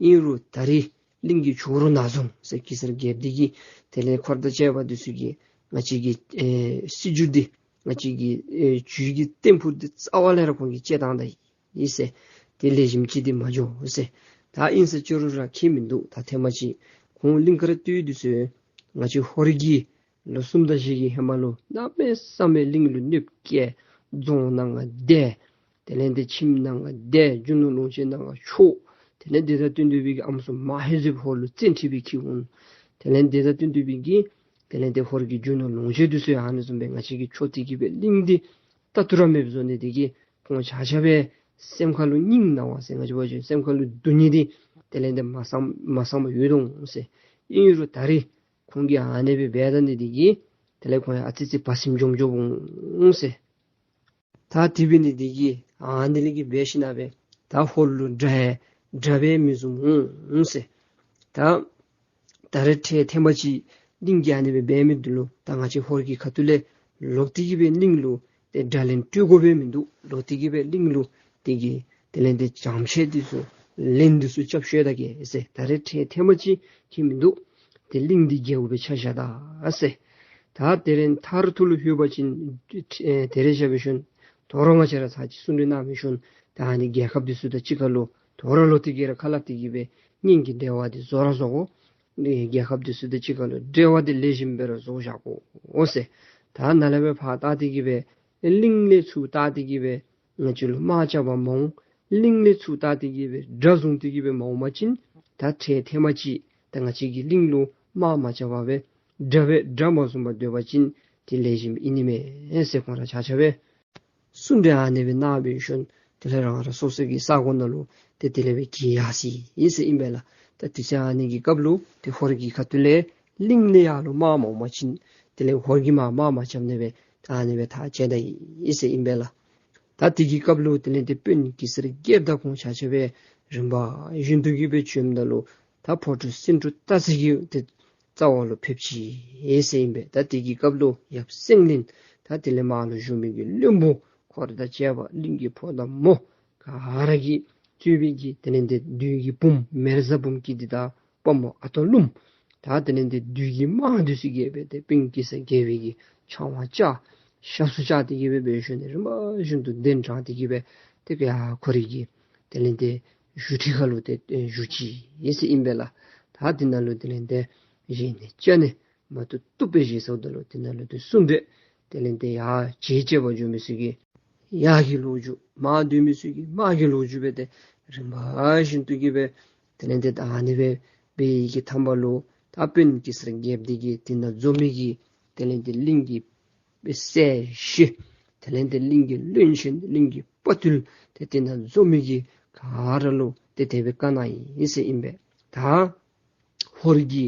ཨིན་རུང་ད་རིས་གླིང་གི་ཇོ་རུ་ནག་རྫོང་ཟེར་གེ་སར་རྒྱལཔོ་འདི་གིས་དེ་ལས་འཁོར་དང་བཅས་པ་འདི་ཚུ་གིས་ང་བཅས་ཀྱི་ཨེ་སྲིད་བྱུས་འདི་ང་བཅས་ཀྱི་ཨེ་བྱུས་ཀྱི་བརྟན་ཕུར་འདི་རྩ་བ་ལས་ར་ཁོང་གིས་བཅད་བཏང་ད་ཡི་ཟེར། དེ་ལེགས་ཤོམ་ཅིག་འདི་མ་འགྱོ་ཟེར། ད་ཨིན་ཟེར་ཅི་རུང་ར་ཁྱད་མིན་འདུག། ད་ཐེངས་མ་ཅིག་ཁོང་གླིང་དཀར་སྟོད་འདི་ཚུ་ང་བཅས་ཧོར་གྱི་ལོ་གསུམ་དང་བཞི་གི་ཧེ་མ་ལུ་གནམ་མེད་ས་མེད་གླིང་ལུ་གནོདཔ་བཀལ། རྫོང་ནང་ང་བསྡད། དེ་ལས་ཏེ་ཁྱིམ་ནང་ང་བསྡད། རྒྱུ་ནོར་ལོངས་སྤྱོད་ནང་ང་འཕྱོག། དེ་ལས་དེ་དང་བསྟུན་ཏེ་སྦེ་གི་ཨམ་སྲུ་མ་ཧེ་ཟེར་ཧོར་ལུ་བཙན་ཁྲིད་སྦེ་འཁྱིད་འོང་། དེ་ལས་དེ་དང་བསྟུན་ཏེ་སྦེ་གི་དེ་ལས་ཏེ་ཧོར་གྱི་རྒྱུ་ནོར་ལོངས་སྤྱོད་འདི་ཚུ་ཡང་ཨ་ནི་བཟུམ་སྦེ་ང་བཅས་ཀྱིས་འཕྱོག་སྟེ་གི་སྦེ་གླིང་འདི་རྟ་ཐུར་ར་མེདཔ་བཟོ་ནི་འདི་གིས་ཁོང་ཆ་ཁྱབ་སྦེ་སེམས་ཁ་ལུ་སྙིང་ན་བ་ཟེར་ང་བཅས་འབད་བ་ཅིན་སེམས་ཁ་ལུ་སྡུག་བསྔལ་འདི་དེ་ལས་ཏེ་མ་བསམ་མ་བསམ་པར་ཡོད་འོང་ཟེར། ཨིན་རུང་ད་རིས་ཁོང་གིས་ཨ་ནི་སྦེ་འབད་ད་ནི་འདི་གིས་ དེ་ལས་ཁོང་ཡང་ཨ་ཙི་ཙི་བ་སེམས་འཇོམས་འཇོམས་འོང་ཟེར། ད་དེ་འབད་ནི་འདི་གིས་ཨ་ནི་ལས་ཀྱི་འབད་ཞིན་ན་སྦེ་ད་ཧོར་ལུ་དགྲ་ཡང་དགྲ་སྦེ་མི་བཟུང་འོང་ཟེར། ད་ད་རེས་འཕྲལ་ཐེངས་མ་ཅིག་གླིང་གིས་ཨ་ནི་སྦེ་འབད་མི་འདི་ལུ་ད་ང་བཅས་ཧོར་གྱི་ཁ་ཐུག་ལས་ལོག་སྟེ་གི་སྦེ་གླིང་ལུ་ཏེ་དགྲ་ལན་སྤྲོད་དགོ་པའི་མིན་འདུག། ལོག་སྟེ་གི་སྦེ་གླིང་ལུ་དེ་གི་དེ་ལས་ཏེ་བྱང་ཤེད་འདི་ཚུ་ལན་འདི་ཚུ་རྐྱབ་ཤོད་ད་གེ་ཟེར། ད་རེས་འཕྲལ་ཐེངས་མ་ཅིག་གི་མིན་འདུག། ཏེ་གླིང་འདི་རྒྱལཝ་སྦེ་ཆ་བཞག་ད་ཟེར། ད་དེ་རིང་མཐར་ཐུག་ལུ་ལྷོད་པ་ཅིན་ཨེ་དེ་རེས་བཞག་པའི་ཤུལ་དོ་རུང་ང་བཅས་ར་ཚར་གཅིག་གསུང་གྲོས་གནང་བའི་ཤུལ་ད་ཨ་ནི་རྒྱལ་ཁབ་འདི་ཚུ་དང་གཅིག་ཁར་ལུ་དོ་རུང་ལོག་སྟེ་གི་ར་ཁ་སླབ་སྟེ་གི་སྦེ་གཉེན་གྱི་འབྲེལ་བ་འདི་བཟོ་ར་བཟོ་དགོ། ཨེ་རྒྱལ་ཁབ་འདི་ཚུ་དང་གཅིག་ཁར་ལུ་འབྲེལ་བ་འདི་ལེགས་ཤོམ་སྦེ་ར་བཟོ་བཞག་དགོ་ཟེར། ད་ནཱ་ལས་སྦེ་ཕར་བལྟ་སྟེ་གི་སྦེ་གླིང་ལས་ཚུར་བལྟ་སྟེ་གི་སྦེ་ང་བཅས་ལུ་དམག་རྐྱབ་པར་མ་འོང་། གླིང་ལས་ཚུར་བལྟ་སྟེ་གི་སྦེ་དགྲ་བཟུང་སྟེ་གི་སྦེ་མ་འོང་པ་ཅིན་ད་འཕྲལ་ཐེངས་མ་ཅིག་ད་ང་བཅས་ཀྱིས་གླིང་ལུ་དམག་མ་རྐྱབ་པར་སྦེ་དགྲ་སྦེ་དགྲ་མ་བཟུང་པར་སྡོད་པ་ཅིན་དེ་ལེགས་ཤོམ་ཨིན་ནི་མས་ཟེར་ཁོང་ར་ཆ་ཁྱབ་སྦེ་གསུང་གྲོས་ཨ་ནི་སྦེ་གནང་བའི་ཤུལ་དེ་ལས་རང་རང་སོ་སོ་གི་ས་གོ་ནང་ལུ་ཏེ་དེ་ལས་སྦེ་གི་ཡར་སོ་ཡི་ཟེར་ཨིན་པས་ལགས། ད་དུས་ཚོད་ཨ་ནི་གི་སྐབས་ལུ་ཏེ་ཧོར་གྱི་ཁ་ཐུག་ལས་གླིང་ལས་ཡར་ལུ་དམག་མ་འོང་པ་ཅིན་དེ་ལས་ཧོར་གྱིས་མར་དམག་མ་རྐྱབ་ནི་སྦེ་ད་ཨ་ནི་སྦེ་ཐག་བཅད་ད་ཡི་ཟེར་ཨིན་པས་ལགས། ད་དེ་གི་སྐབས་ལུ་དེ་ལས་ཏེ་དཔོན་གེ་སར་རྒྱལཔོ་དང་ཁོང་ཆ་ཁྱབ་སྦེ་རིམ་པ་བཞིན་དུ་གི་སྦེ་བྱོནམ་ད་ལུ་ད་ཕོ་བྲང་སེང་འབྲུག་སྟག་རྩེ་གི་ཏེ་རྩ་བ་ལུ་ཕེབས་ཅི་ཟེར་ཨིན་པས། ད་དེ་གི་སྐབས་ལུ་ཡབ་སེང་བློན་ད་དེ་ལས་མར་ལུ་བཞུགས་མི་གི་བློན་པོ་འཁོར་དང་བཅས་པ་གླིང་གི་ཕོ་དང་མོ་ག་ར་གིས་གཙོས་པའི་གི་དེ་ལས་ཏེ་བདུད་ཀྱི་བུམོ་མེ་བཟའ་འབུམ་སྐྱིད་འདི་དང་དཔའ་མོ་ཨ་སྟག་ཀླུ་མོ་ད་དེ་ལས་ཏེ་བདུད་ཀྱི་དམག་འདི་ཚུ་གིས་སྦེ་ཏེ་དཔོན་གེ་སར་རྒྱལ་པོའི་གི་ཕྱག་དབང་བཅར་ཞབས་སུ་བཅར་ཏེ་གི་སྦེ་འབད་ཞིནམ་ལས་རིམ་པ་བཞིན་དུ་གདན་དྲངས་ཏེ་གི་སྦེ་ཏེ་ཡར་ཁོ་རའི་གི་དེ་ལས་ཏེ་བཞུགས་ཁྲི་ཁར་ལུ་ཏེ་བཞུགས་ཅི་ཟེར་ཨིན་པས་ལགས། ད་དེ་ནང་ལུ་དེ་ལས་ཏེ་བཞེས་ནི་བཅའ་ནི་མ་བཏུབ་བཏུབ་སྦེ་བཞེས་སོངམ་ད་ལུ་དེ་ནང་ལུ་ཏེ་གསུང་གྲོས་དེ་ལས་ཏེ་ཡར་བྱེལ་བྱེལ་བར་འགྱོ་མི་ཚུ་གིས་ཡར་གྱི་ལོ་རྒྱུས་མར་སྡོད་མི་ཚུ་གིས་མར་གྱི་ལོ་རྒྱུས་སྦེ་ཏེ་རིམ་པ་བཞིན་དུ་གི་སྦེ་དེ་ལས་ཏེ་ད་ཨ་ནི་སྦེ་འབད་ཡི་གི་མཐའ་མ་ལུ་ད་དཔོན་གེ་སར་རྒྱལཔོ་འདི་གིས་དེ་ནང་འཛོམས་མི་གི་དེ་ལས་ཏེ་གླིང་གི་སྲས་བཞི་དེ་ལས་ཏེ་གླིང་གི་བློན་ཆེན་གླིང་གི་དཔའ་ཐུལ་ཏེ་དེ་ནང་འཛོམས་མི་གི་ག་ར་ལུ་ཏེ་དེ་སྦེ་བཀའ་གནང་ཡི་ཟེར་ཨིན་པས། ད་ཧོར་གྱི་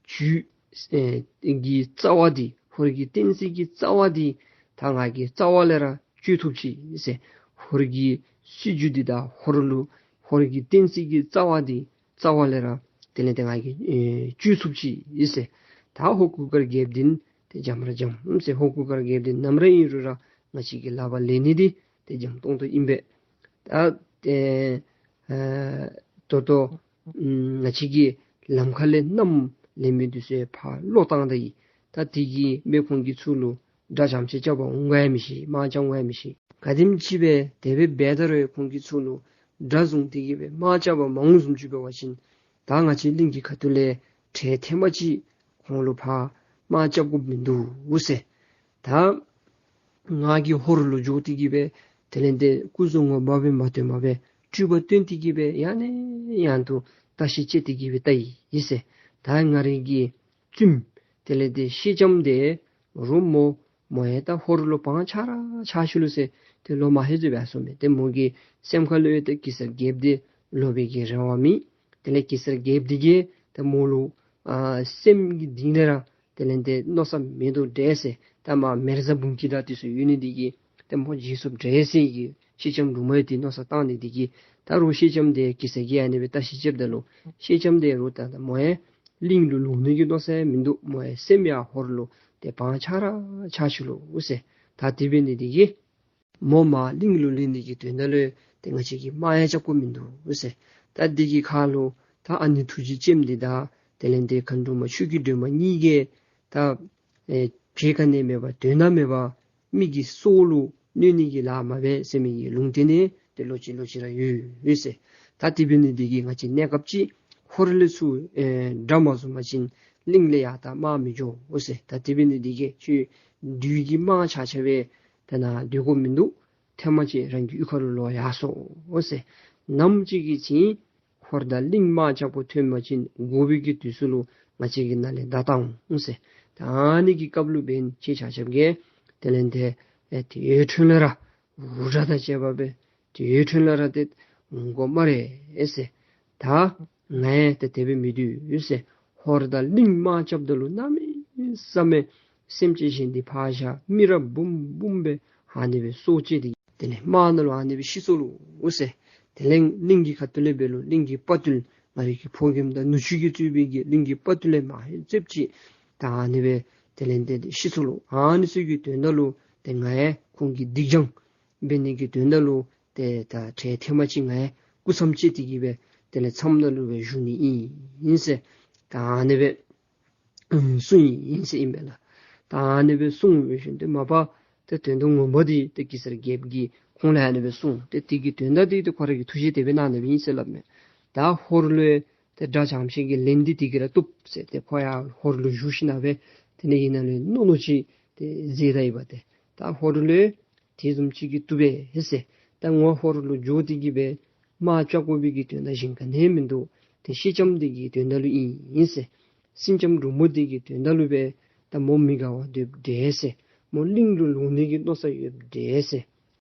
རྒྱུད་ཨེ་གི་རྩ་བ་འདི་ཧོར་གྱི་བསྟན་སྲིད་ཀྱི་རྩ་བ་འདི་ད་ང་གིས་རྩ་བ་ལས་ར་བཅད་ཐུབ་ཅི་ཟེར། ཧོར་གྱི་སྲིད་བྱུས་འདི་དང་ཧོར་ལུ་ཧོར་གྱི་བསྟན་སྲིད་ཀྱི་རྩ་བ་འདི་རྩ་བ་ལས་ར་དེ་ལས་ཏེ་ང་གིས་ཨེ་བཅད་ཐུབ་ཅི་ཟེར། ད་ཧོར་གུར་དཀར་རྒྱལཔོ་འདི་ཏེ་འཇམ་ར་འཇམ་ཟེར། ཧོར་གུར་དཀར་རྒྱལཔོ་འདི་ནམ་ར་ཨིན་རུང་ར་ང་བཅས་ཀྱི་ལག་པར་ལེན་ནི་འདི་ཏེ་འཇམ་ཏོང་ཏོ་ཨིན་པས། ད་ཨེ་ཨེ་ད་ལྟོ་ཨམ་ང་བཅས་ཀྱིས་ལམ་ཁ་ལས་མནའམ་ལེན་མི་འདི་ཚུ་ཕར་ལོག་བཏང་ད་ཡི། ད་དེ་གིས་སྦེ་ཁོང་གིས་ཚུར་ལུ་དགྲ་རྐྱངམ་ཅིག་རྐྱབ་པར་འོང་ག་ཡང་མི་ཤེས། དམག་རྐྱབ་འོང་ག་ཡང་མི་ཤེས། ག་དེམ་ཅིག་སྦེ་དེ་སྦེ་འབད་ད་རུང་ཁོང་གིས་ཚུར་ལུ་དགྲ་བཟུང་སྟེ་གི་སྦེ་དམག་རྐྱབ་པར་མ་འོང་བཟུམ་ཅིག་འབད་བ་ཅིན་ད་ང་བཅས་གླིང་གི་ཁ་ཐུག་ལས་འཕྲལ་ཐེངས་མ་ཅིག་ཁོང་ལུ་ཕར་དམག་རྐྱབ་དགོཔ་མིན་འདུག་ཟེར། ད་ང་གིས་ཧོར་ལུ་འགྱོ་སྟེ་གི་སྦེ་དེ་ལས་ཏེ་སྐུ་གཟུགས་ངོ་མ་སྦེ་མ་སྟོནམ་སྦེ་སྤྲུལ་པ་སྟོན་ཏེ་གི་སྦེ་ཡང་ནས་ཡང་དུ་བརྟག་ཞིབ་དཔྱད་དེ་གི་སྦེ་བལྟ་ཡི་ཟེར། ད་ང་རའི་གི་བཙུནམོ་དེ་ལས་ཏེ་ཤེལ་ལྕམ་འདི་རོགས་མོ་མོ་ཡང་ད་ཧོར་ལུ་བང་ཆགས་ར་ཆགས་ཅི་ལོ་ཟེར་ཏེ་ལོག་མ་ལྷོད་ཟེར་སྦེ་གསུངམ་མས། ཏེ་མོ་གི་སེམས་ཁ་ལུ་ཡང་ཏེ་གེ་སར་རྒྱལཔོ་འདི་ལོག་པའི་གི་རེ་བ་མེད། དེ་ལས་གེ་སར་རྒྱལཔོ་འདི་གིས་ཏེ་མོ་ལུ་ཨ་སེམས་ཀྱི་གཏིང་ལས་ར་དེ་ལས་ཏེ་མནོ་བསམ་མེད་དོ་འདྲས་ཟེར། ད་མར་མེ་བཟའ་འབུམ་སྐྱིད་དང་འདི་ཚུ་ཡོད་ནི་འདི་གིས་ཏེ་མོ་བརྗེད་སོཔ་འདྲས་ཟེར་གི་ཤེལ་ལྕམ་འབྲུག་མོ་ཡང་ཏེ་མནོ་བསམ་བཏང་ནི་འདི་གིས་ད་རུང་ཤེལ་ལྕམ་འདི་གེ་སར་གྱིས་ཨ་ནི་སྦེ་བརྟག་ཞིབ་རྐྱབ་ད་ལུ་ཤེལ་ལྕམ་འདི་རུང་ད་ད་མོ་ཡང་གླིང་ལུ་ལོག་ནི་གི་མནོ་བསམ་ཡང་མིན་འདུག། མོ་ཡང་སེམས་ཡང་ཧོར་ལུ་ཏེ་བང་ཆགས་ར་ཆགས་ཅི་ལོ་ཟེར། ད་དེ་འབད་ནི་འདི་གིས་མོ་མར་གླིང་ལུ་ལེན་ནི་གི་དོན་དག་ལུ་ཏེ་ང་བཅས་ཀྱིས་དམག་ཡང་རྐྱབ་དགོཔ་མིན་འདུག་ཟེར། ད་འདི་གི་ཁར་ལུ་ད་ཨ་ནི་ཐུགས་རྗེ་ཅནམ་འདི་དང་དེ་ལས་ཏེ་མཁའ་འགྲོ་མ་ཆོས་ཀྱི་སྒྲོན་མ་གཉིས་ཀྱིས་ད་ཨེ་བྱེད་ག་ནི་མེད་པ་དོན་དག་མེད་པ་མི་གི་སྲོག་ལུ་གནོད་ནི་གི་ལཱ་མ་འབད་ཟེར་མི་གི་ལུང་བསྟན་ནི་ཏེ་ལོག་ཅི་ལོག་ཅི་ར་ཡོད་ཡོད་ཟེར། ད་དེ་འབད་ནི་འདི་གིས་ང་བཅས་གནས་སྐབས་ཅིག་ཧོར་ལས་ཚུར་ཨེ་དགྲ་མ་བཟུང་པ་ཅིན་གླིང་ལས་ཡར་ད་དམག་མི་འགྱོ་འོང་ཟེར། ད་དེ་འབད་ནི་འདི་གིས་ཁྱོད་བདུད་ཀྱི་དམག་ཆ་ཁྱབ་སྦེ་ད་ནཱ་སྡོད་དགོཔ་མིན་འདུག། ཐེངས་མ་ཅིག་རང་གི་གཡུས་ཁར་ལུ་ལོག་ཡར་སོང་འོང་ཟེར། ནམ་ཅིག་གི་ཚེ་ཧོར་དང་གླིང་དམག་རྐྱབ་དགོཔ་ཐོན་པ་ཅིན་དགོ་པའི་གི་དུས་ཚོད་ལུ་ང་བཅས་ཀྱིས་ནཱ་ལས་བདའ་བཏང་འོང་ཟེར། ད་ཨ་ནི་གི་སྐབས་ལུ་འབདན་ཁྱེད་ཆ་ཁྱབ་ཀྱིས་དེ་ལས་ཏེ་ཨེ་དེ་ཡོད་ཁྲོད་ལས་ར་འུར་སྒྲ་དང་བཅས་པ་སྦེ་དེ་ཡོད་ཁྲོད་ལས་ར་ཏེ་འོང་དགོ་སྨ་རེ་ཟེར། ད་ང་ཡང་ཏེ་དེ་སྦེ་མི་སྡོད་ཟེར། ཧོར་དང་གླིང་དམག་རྐྱབ་ད་ལུ་གནམ་མེད་ས་མེད་ སེམས་ཅན་གཞན་འདི་ཕར་བཞག་མི་རབས་འབུམ་འབུམ་སྦེ་ཨ་ནི་སྦེ་སྲོག་བཅད་དེ་དེ་ལས་དམག་ནང་ལུ་ཨ་ནི་སྦེ་ཤི་སོ་ལོ་ཟེར། དེ་ལས་གླིང་གི་ཁ་ཐུག་ལས་འབད་རུང་གླིང་གི་དཔའ་བརྟུལ་ང་རའི་གི་ཕོ་རྒནམ་དང་ནུ་གཅུང་གིས་གཙོས་པའི་གི་གླིང་གི་དཔའ་བརྟུལ་ལས་མང་ཧེང་ཟེར་ཅིག་ད་ཨ་ནི་སྦེ་དེ་ལས་ཏེ་ཤི་སོ་ལོ། ཨ་ནི་ཚུ་གི་དོན་དག་ལུ་ཏེ་ང་ཡང་ཁོང་གི་སྡིག་སྦྱང་འབད་ནི་གི་དོན་དག་ལུ་ཏེ་ད་ཁྲལ་ཐེངས་མ་ཅིག་ང་ཡང་སྐུ་མཚམས་བཅད་དེ་གི་སྦེ་དེ་ལས་མཚམས་ནང་ལུ་སྦེ་བཞུགས་ནི་ཨིན་ཟེར། ད་ཨ་ནི་སྦེ་ཨམ་གསུངས་ཡི་ཟེར་ཨིན་པས་ལགས། ད་ཨ་ནི་སྦེ་གསུངས་པའི་ཤུལ་ཏེ་མ་པ་ཏེ་དོན་དག་ངོ་མ་འདི་ཏེ་གེ་སར་རྒྱལཔོ་གིས་ཁོང་ལུ་ཨ་ནི་སྦེ་གསུངས། ཏེ་དེ་གི་དོན་དག་འདི་ཏེ་ཁོ་ར་གིས་ཐུགས་བཞེད་དེ་སྦེ་གནང་ནི་ཨིན་ཟེར་སླབ་མས། ད་ཧོར་ལུ་ཏེ་དགྲ་བྱམས་ཤིང་གི་ལན་འདི་དེ་གིས་ར་བཏུབ་ཟེར། ཏེ་ཁོ་ཡང་ཧོར་ལུ་བཞུགས་ཞིནམ་སྦེ་ཏེ་ནི་ཨིན་ན་ལུ་མནོ་མནོ་ཅིག་ཏེ་མཛད་ད་ཡི་པ་ཏེ། ད་ཧོར་ལུ་དེ་བཟུམ་ཅིག་གིས་བཏུབ་པས་ཟེར། ད་ངོ་ཧོར་ལུ་འགྱོ་སྟེ་གི་སྦེ་དམག་རྐྱབ་དགོ་པའི་གི་དོན་དག་གཞན་ག་ནི་མིན་འདུག། ཏེ་སེང་ལྕམ་འདི་གི་དོན་དག་ལུ་ཨིན་ཟེར། སེང་ལྕམ་འབྲུག་མོ་འདི་གི་དོན་དག་ལུ་སྦེ་ད་མོ་མི་དགའ་བ་འདོདཔ་འདྲས་ཟེར། མོ་གླིང་ལུ་ལོག་ནི་གི་མནོ་བསམ་ཡོདཔ་འདྲས་ཟེར།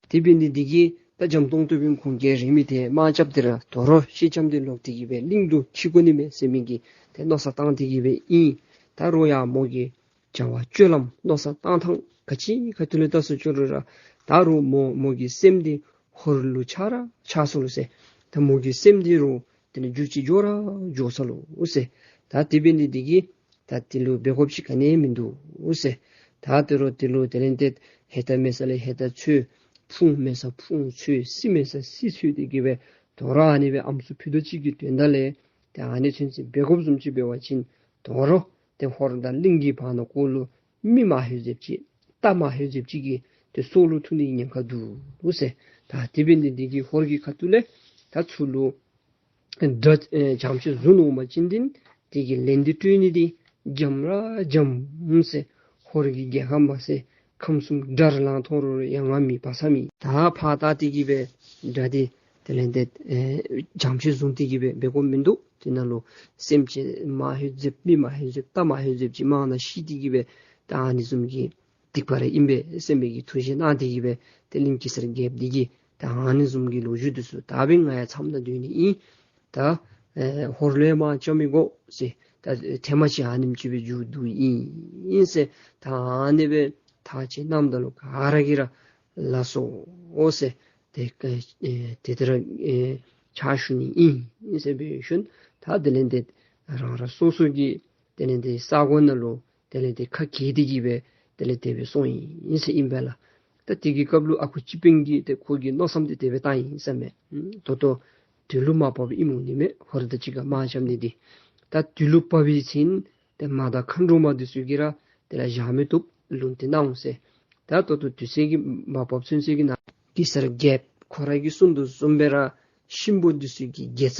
དེ་འབད་ནི་འདི་གིས་ད་འཇམ་ཏོང་ཏོ་སྦེ་ཁོང་གིས་རིང་མི་ཏེ་དམག་རྐྱབ་སྟེ་ར་དོ་རུང་སེང་ལྕམ་འདི་ལོག་སྟེ་གི་སྦེ་གླིང་ལུ་འཁྱིད་དགོ་ནི་མས་ཟེར་མི་གི་ཏེ་མནོ་བསམ་བཏང་སྟེ་གི་སྦེ་ཨིན། ད་རུང་ཡང་མོ་གི་བྱ་བ་སྤྱོད་ལམ་མནོ་བསམ་བཏང་ཐངས་ག་ཅི་ཁ་ཐུག་ལས་བལྟ་སུ་ཅི་རུང་ར་ད་རུང་མོ་མོ་གི་སེམས་འདི་ཧོར་ལུ་ཆགས་ར་ཆགས་སོ་ལོ་ཟེར། ད་མོ་གི་སེམས་འདི་རུང་དེ་ལས་འགྱུར་ཅིག་འགྱོ་ར་འགྱོ་སོ་ལོ་ཟེར། ད་དེ་འབད་ནི་འདི་གིས་ད་དེ་ལུ་འབད་དགོཔ་ཅིག་ག་ནི་མིན་འདུག་ཟེར། ད་དེ་རུང་དེ་ལུ་དེ་ལས་ཏེ་ཧེ་ད་མེད་ས་ལས་ཧེ་ད་འཚོལ། ཕུང་མེད་ས་ཕུང་འཚོལ། སྲི་མེད་ས་སྲི་འཚོལ་ཏེ་གི་སྦེ་དོ་རུང་ཨ་ནི་སྦེ་ཨམ་སྲུ་ཕུད་རྡོག་ཅིག་གི་དོན་དག་ལས་ཏེ་ཨ་ནི་ཚུན་ཚོད་འབད་དགོཔ་བཟུམ་ཅིག་འབད་བ་ཅིན་དོ་རུང་ཏེ་ཧོར་དང་གླིང་གི་བར་ན་ཁོ་ལུ་མི་མ་ཧེ་ཟེརཝ་ཅིག་རྟ་མ་ཧེ་ཟེརཝ་ཅིག་གི་ཏེ་སྲོག་ལུ་ཐུག་ནི་ཉེན་ཁ་འདུག་ཟེར། ད་དེ་འབད་ནི་འདི་གིས་ཧོར་གྱི་ཁ་ཐུག་ལས་ད་ཚུར་ལུ་དགྲ་ཨེ་བྱམས་ཅིག་བཟུང་འོང་པ་ཅིན་འདི་དེ་གི་ལན་འདི་སྤྲོད་ནི་འདི་འཇམ་ར་འཇམ་ཟེར། ཧོར་གྱི་རྒྱལ་ཁམས་མ་ཚད་ཁམས་གསུམ་དགྲར་ལངས་ཐོན་རུང་ཡ་ང་མི་བ་ས་མེད། ད་ཕར་ད་དེ་གི་སྦེ་དགྲ་འདི་དེ་ལས་ཏེ་ཨེ་བྱམས་ཅིག་བཟུང་སྟེ་གི་སྦེ་འབད་དགོཔ་མིན་འདུག། དེ་ནང་ལུ་སེམས་ཅན་མ་ཧེ་ཟེརཝ་མི་མ་ཧེ་ཟེརཝ་རྟ་མ་ཧེ་ཟེརཝ་ཅིག་མང་ན་ཤི་སྟེ་གི་སྦེ་ད་ཨ་ནི་བཟུམ་གྱི་སྡིག་པ་ར་ཨིན་པས་ཟེར་མི་གི་ཐུགས་བཞེད་གནང་སྟེ་གི་སྦེ་ཏེ་གླིང་གེ་སར་རྒྱལཔོ་འདི་གིས་ད་ཨ་ནི་བཟུམ་གྱི་ལོ་རྒྱུས་འདི་ཚུ་ད་འབདན་ང་ཡང་མཚམས་ནང་སྡོད་ནི་ཨིན། ད་ཨེ་ཧོར་ལུ་མ་བཅར་མི་དགོ་ཟེར། ད་ཐེངས་མ་ཅིག་ཨ་ནེམ་ཅིག་སྦེ་མཇུག་བསྡུ་ཨིན་ཟེར། ད་ཨ་ནི་སྦེ་ཐག་བཅད་གནངམ་ད་ལུ་ག་ར་གིས་ར་ལགས་སོ་ཟེར། ཏེ་ཨེ་དེ་ལྟར་ཨེ་ཕྱག་ཞུ་ནི་ཨིན་ཟེར་འབད་ཞིནམ་ད་དེ་ལས་ཏེ་རང་རང་སོ་སོ་གི་དེ་ལས་ཏེ་ས་གོ་ནང་ལུ་དེ་ལས་ཏེ་ཁ་གྱེས་ཏེ་གི་སྦེ་དེ་ལས་དེ་སྦེ་སོང་ཡི་ཟེར་ཨིན་པས་ལགས། ད་དེ་གི་སྐབས་ལུ་ཨ་ཁུ་སྤྱི་དཔོན་གྱིས་ཏེ་ཁོ་གི་མནོ་བསམ་འདི་དེ་སྦེ་བཏང་ཡི་ཟེར་མས། ཨུམ་ད་ལྟོ་དུས་ལུ་མ་བབས་ཨིནམ་འོང་ནི་མས། ཧོར་དང་གཅིག་ཁར་དམག་རྐྱབ་ནི་འདི་ད་དུས་ལུ་བབས་པའི་ཚེ་ཏེ་མ་དང་མཁའ་འགྲོ་མ་འདི་ཚུ་གིས་ར་དེ་ལས་བཞག་མི་བཏུབ། ལུང་བསྟན་གནང་ཟེར། ད་ད་ལྟོ་དུས་ཚོད་ཀྱིས་མ་བབས་ཚུན་ཚོད་ཀྱི་ནང་གེ་སར་རྒྱལཔོ་ཁོ་ར་གིས་གསུངས་དོ་བཟུམ་སྦེ་ར་གཤིན་པོ་འདི་ཚུ་གི་དགེ་རྩ་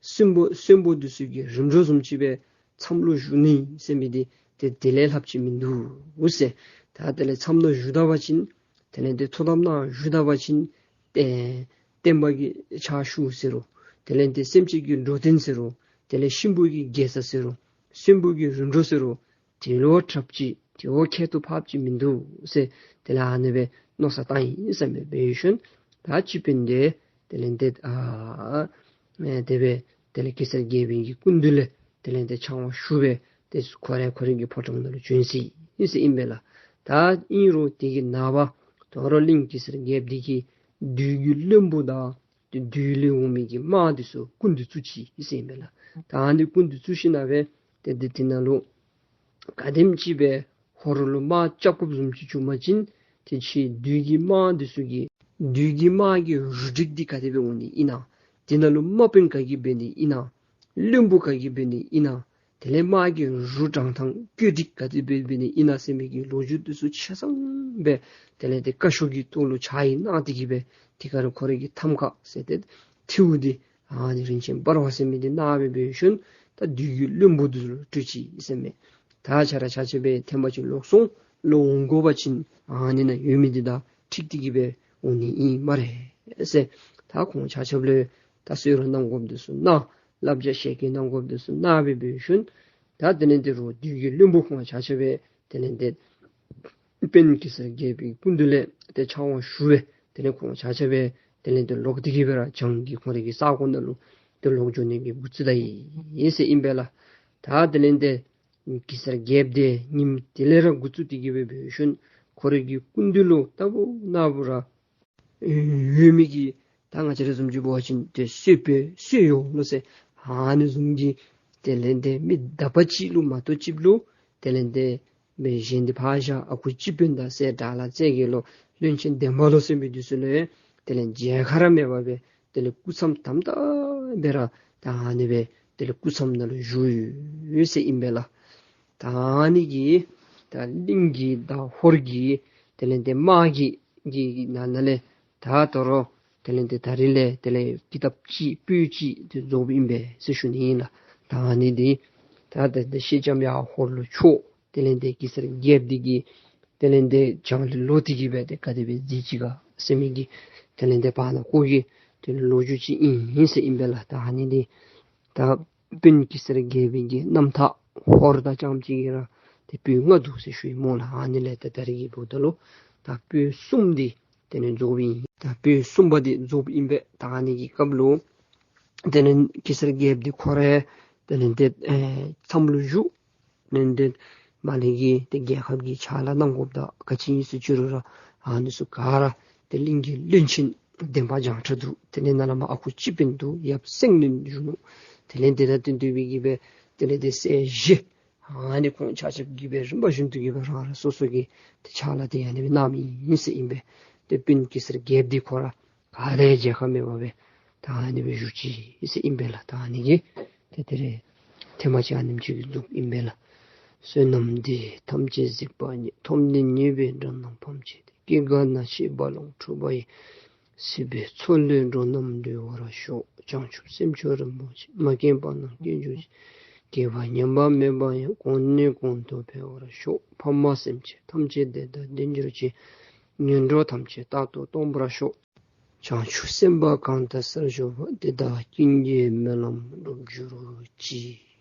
གསོན་པོ་གསོན་པོ་འདི་ཚུ་གི་རིམ་གྲོ་བཟུམ་ཅིག་སྦེ་མཚམས་ལུ་བཞུགས་ནི་ཟེར་མི་འདི་ཏེ་དེ་ལས་ལྷགཔ་ཅིག་མིན་འདུག་ཟེར། ད་དེ་ལས་མཚམས་ལུ་བཞུགས་ད་པ་ཅིན་དེ་ལས་ཏེ་ཐུགས་དམ་ནང་བཞུགས་ད་པ་ཅིན་ཏེ་བསྟན་པ་གི་ཕྱག་ཞུ་ཟེར་རུང་དེ་ལས་ཏེ་སེམས་ཅན་གྱི་འགྲོ་དོན་ཟེར་རུང་དེ་ལས་གཤིན་པོ་གི་དགེ་རྩ་ཟེར་རུང་གསོན་པོ་གི་རིམ་གྲོ་ཟེར་རུང་དེ་ལུ་ཁྲབ་ཅིག་དེ་བ་ཁྱད་དུ་འཕགསཔ་ཅིག་མིན་འདུག་ཟེར། དེ་ལས་ཨ་ནི་སྦེ་མནོ་བསམ་བཏང་ཡི་ཟེར་མས། འབད་ཞིནམ་ད་སྤྱི་དཔོན་འདི་དེ་ལས་ཏེ་ཨ་ཨེ་དེ་སྦེ་དེ་ལས་གེ་སར་རྒྱལ་པོའི་གི་སྐུ་མདུན་ལས་དེ་ལས་ཏེ་ཕྱག་དབང་ཞུ་སྦེ་ཏེ་ཁོ་ར་ཁོ་རའི་གི་ཕོ་བྲང་ནང་ལུ་བྱོན་ཅི་ཟེར་ཨིན་པས་ལགས། ད་ཨིན་རུང་དེ་གི་ནངས་པ་དོ་རུང་གླིང་གེ་སར་རྒྱལཔོ་འདི་གིས་བདུད་ཀྱི་བློན་པོ་དང་ཏེ་བདུད་ལས་འོང་མི་གི་དམག་འདི་ཚུ་སྐུ་མདུན་བཙུགས་ཅི་ཟེར་ཨིན་པས་ལགས། ད་ཨ་ནི་སྐུ་མདུན་བཙུགས་ཞིནམ་སྦེ་ཏེ་འདི་དེ་ནང་ལུ་ག་དེམ་ཅིག་སྦེ་ཧོར་ལུ་དམག་རྐྱབ་དགོཔ་བཟུམ་ཅིག་བྱུང་པ་ཅིན་ཏེ་ཁྱེད་བདུད་ཀྱི་དམག་འདི་ཚུ་གི་བདུད་ཀྱི་དམག་གི་རུ་སྒྲིག་འདི་ག་དེ་སྦེ་འོང་ནི་ཨིན་ན། དེ་ནང་ལུ་དམག་དཔོན་ག་གིས་འབད་ནི་ཨིན་ན། བློན་པོ་ག་གིས་འབད་ནི་ཨིན་ན། དེ་ལས་དམག་གི་རུ་དྲང་ཐངས་བཀོད་སྒྲིག་ག་དེ་སྦེ་འབད་ནི་ཨིན་ན་ཟེར་མི་གི་ལོ་རྒྱུས་འདི་ཚུ་ཆ་ཚང་སྦེ་དེ་ལས་ཏེ་བཀའ་ཤོག་གི་ཐོག་ལུ་ཕྱག་ཡིག་གནང་སྟེ་གི་སྦེ་དེ་ཁར་ཁོ་རའི་གི་ཐམ་ཀ་ཟེར་ཏེ་ཐིའུ་འདི་ཨ་ནི་རིན་ཆེན་འབར་བ་ཟེར་མི་འདི་གནང་སྦེ་འབད་ཞིནམ་ད་བདུད་ཀྱི་བློན་པོ་འདི་ཚུ་ལུ་སྤྲོད་ཅི་ཟེར་མས། ད་ཁྱེད་ར་ཆ་ཁྱབ་སྦེ་ཐེངས་མ་ཅིག་ལོག་སོང་། ལོག་འོང་དགོ་པ་ཅིན་ཨ་ནི་ནང་ཡོད་མི་འདི་དང་འཁྲིལ་ཏེ་གི་སྦེ་འོང་ནི་ཨིན་སྨ་རེ་ཟེར། ད་ཁོང་ཆ་ཁྱབ་ལུ་ད་གསོལ་རས་གནང་དགོཔ་འདི་ཚུ་གནང་། བསླབ་བྱ་ཞལ་གྱིས་གནང་དགོཔ་འདི་ཚུ་གནང་སྦེ་འབད་ཞིནམ་ད་དེ་ལས་ཏེ་རུང་བདུད་ཀྱི་བློན་པོ་ཁོང་ཆ་ཁྱབ་སྦེ་དེ་ལས་ཏེ་དཔོན་གེ་སར་རྒྱལ་པོའི་སྐུ་མདུན་ལས་ཏེ་ཕྱག་དབང་ཞུ་སྦེ་དེ་ལས་ཁོང་ཆ་ཁྱབ་སྦེ་དེ་ལས་ཏེ་ལོག་སྟེ་གི་སྦེ་ར་བྱང་གི་ཁོང་རའི་གི་ས་གོ་ནང་ལུ་ཏེ་ལོག་འགྱོ་ནི་གི་འགོ་བཙུགས་ད་ཡི་ཟེར་ཨིན་པས་ལགས། ད་དེ་ལས་ཏེ་ གེ་སར་རྒྱལཔོ་དེ་ཉིནམ་དེ་ལས་ར་འགོ་བཙུགས་ཏེ་གི་སྦེ་འབད་ཞིནམ་ཁོ་རའི་གི་སྐུ་མདུན་ལུ་ལྟ་བུ་ན་བུ་ར་ཡོད་མི་གི་ད་ང་བཅས་ར་བཟུམ་ཅིག་འབད་བ་ཅིན་ཏེ་གསོལ་དཔོན་གསོལ་གཡོག་ལོ་ཟེར་ཨ་ནི་བཟུམ་གྱི་དེ་ལས་ཏེ་མི་དག་པ་ཅིག་ལུ་མ་གཏོགས་ཅིག་ལུ་དེ་ལས་ཏེ་མི་གཞན་དེ་ཕར་བཞག་ཨ་ཁུ་སྤྱི་དཔོན་དང་སྲས་དགྲ་ལྷ་རྩེ་རྒྱལ་ལོ་བློན་ཆེན་འདན་མ་ལོ་ཟེར་མི་འདི་ཚུ་ལུ་དེ་ལས་མཇལ་ཁ་ར་མེད་པར་སྦེ་དེ་ལས་སྐུ་མཚམས་དམ་དམ་སྦེ་ར་ད་ཨ་ནི་སྦེ་དེ་ལས་སྐུ་མཚམས་ནང་ལུ་བཞུགས་ཡོད་ཟེར་ཨིན་པས་ལགས། ད་ཨ་ནི་གི་ད་གླིང་གི་ད་ཧོར་གྱི་དེ་ལས་ཏེ་དམག་གི་གི་ནང་ན་ལས་ད་དོ་རུང་དེ་ལས་ཏེ་ད་རིས་ལས་དེ་ལས་ཀི་ཏབ་ཅིག་པོད་ཅིག་དེ་རྫོགསཔ་ཨིན་པས་ཟེར་ཞུ་ནི་ཨིན་ལགས། ད་ཨ་ནི་འདི་ད་ད་ད་སེང་ལྕམ་ཡར་ཧོར་ལུ་འཕྱོག་དེ་ལས་ཏེ་གེ་སར་རྒྱལཔོ་འདི་གིས་དེ་ལས་ཏེ་བྱང་ལས་ལོག་སྟེ་གི་སྦེ་ཏེ་ག་དེ་སྦེ་མཛད་ཅི་ག་ཟེར་མི་གི་དེ་ལས་ཏེ་བར་ན་ཁོ་གི་དེ་ལོ་རྒྱུས་ཅིག་ཨིན་ཟེར་ཨིན་པས་ལགས། ད་ཨ་ནི་འདི་ད་དཔོན་གེ་སར་རྒྱལ་པོའི་གི་རྣམ་ཐར་ཧོར་དང་རྐྱངམ་གཅིག་གི་ར་ཏེ་པོད་ལྔ་འདུག་ཟེར་ཞུ་ཡི་སྨོ་ལགས། ཨ་ནི་ལས་ད་ད་རིས་ཀྱི་བར་ན་ལུ་ད་པོད་གསུམ་འདི་དེ་ལས་རྫོགསཔ་ཨིན། ད་པོད་གསུམ་པ་འདི་རྫོགསཔ་ཨིན་པས། ད་ཨ་ནི་གི་སྐབས་ལུ་དེ་ལས་གེ་སར་རྒྱལཔོ་འདི་ཁོ་ར་དེ་ལས་ཏེ་ཨེ་མཚམས་ལུ་བཞུགས། དེ་ལས་ཏེ་མར་ལས་ཀྱི་ཏེ་རྒྱལ་ཁབ་ཀྱི་ཕྱག་ལཱ་གནང་དགོཔ་དང་ག་ཅི་ཨིན་ཟེར་ཅི་རུང་ར་ཨ་ནི་ཚུ་ག་ར་ཏེ་གླིང་གི་བློན་ཆེན་འདན་མ་བྱང་ཁྲ་འདུག། དེ་ལས་ནཱ་ལས་མར་ཨ་ཁུ་སྤྱི་དཔོན་འདུག། ཡབ་སེང་བློན་བཞུགས་ནུག། དེ་ལས་ཏེ་ད་དེ་འདུག་པའི་གི་སྦེ་དེ་ལས་ཏེ་སྲས་བཞི་ཨ་ནི་ཁོང་ཆ་ཁྱབ་ཀྱིས་སྦེ་རིམ་པ་བཞིན་དུ་གི་སྦེ་རང་རང་སོ་སོ་གི་ཏེ་ཕྱག་ལཱ་དེ་ཨ་ནི་སྦེ་གནངམ་ཨིན་ཟེར་ཨིན་པས། ཏེ་དཔོན་གེ་སར་རྒྱལཔོ་འདི་ཁོ་ར་ག་ལས་མཇལ་ཁ་མེད་པར་སྦེ་ད་ཨ་ནི་སྦེ་བཞུགས་ཅི་ཟེར་ཨིན་པས་ལགས། ད་ཨ་ནི་གི་ཏེ་དེ་རེ་ཐེངས་མ་གཅིག་ཨ་ནེམ་ཅིག་གིས་རྫོགསཔ་ཨིན་པས་ལགས། བསོད་ནམས་འདི་ཡིས་ཐམས་ཅད་གཟིགས་པ་ཉིད། ཐོབ་ནས་ཉེས་པའི་དགྲ་རྣམས་ཕམ་བྱས་ཏེ། སྐྱེ་རྒ་ན་འཆིའི་རྦ་ཀློང་འཁྲུགས་པ་ཡི། སྲིད་པའི་མཚོ་ལས་འགྲོ་རྣམས་སྒྲོལ་བར་ཤོག། བྱང་ཆུབ་སེམས་མཆོག་རིན་པོ་ཆེ། མ་སྐྱེས་པ་རྣམས་སྐྱེ་གྱུར་ཅིག། སྐྱེས་པ་ཉམས་པ་མེད་པ་ཡང་། གོང་ནས་གོང་དུ་འཕེལ་བར་ཤོག། ཕ་མ་སེམས་ཅན་ཐམས་ཅད་བདེ་དང་ལྡན་གྱུར་ཅིག། ངན་འགྲོ་ཐམས་ཅད་རྟག་ཏུ་སྟོངས་པར་ཤོག། བྱང་ཆུབ་སེམས་དཔའ་གང་དག་སར་བཞུགས་པ། དེ་དག་ཀུན་གྱི་སྨོན་ལམ་འགྲུབ་གྱུར་ཅིག།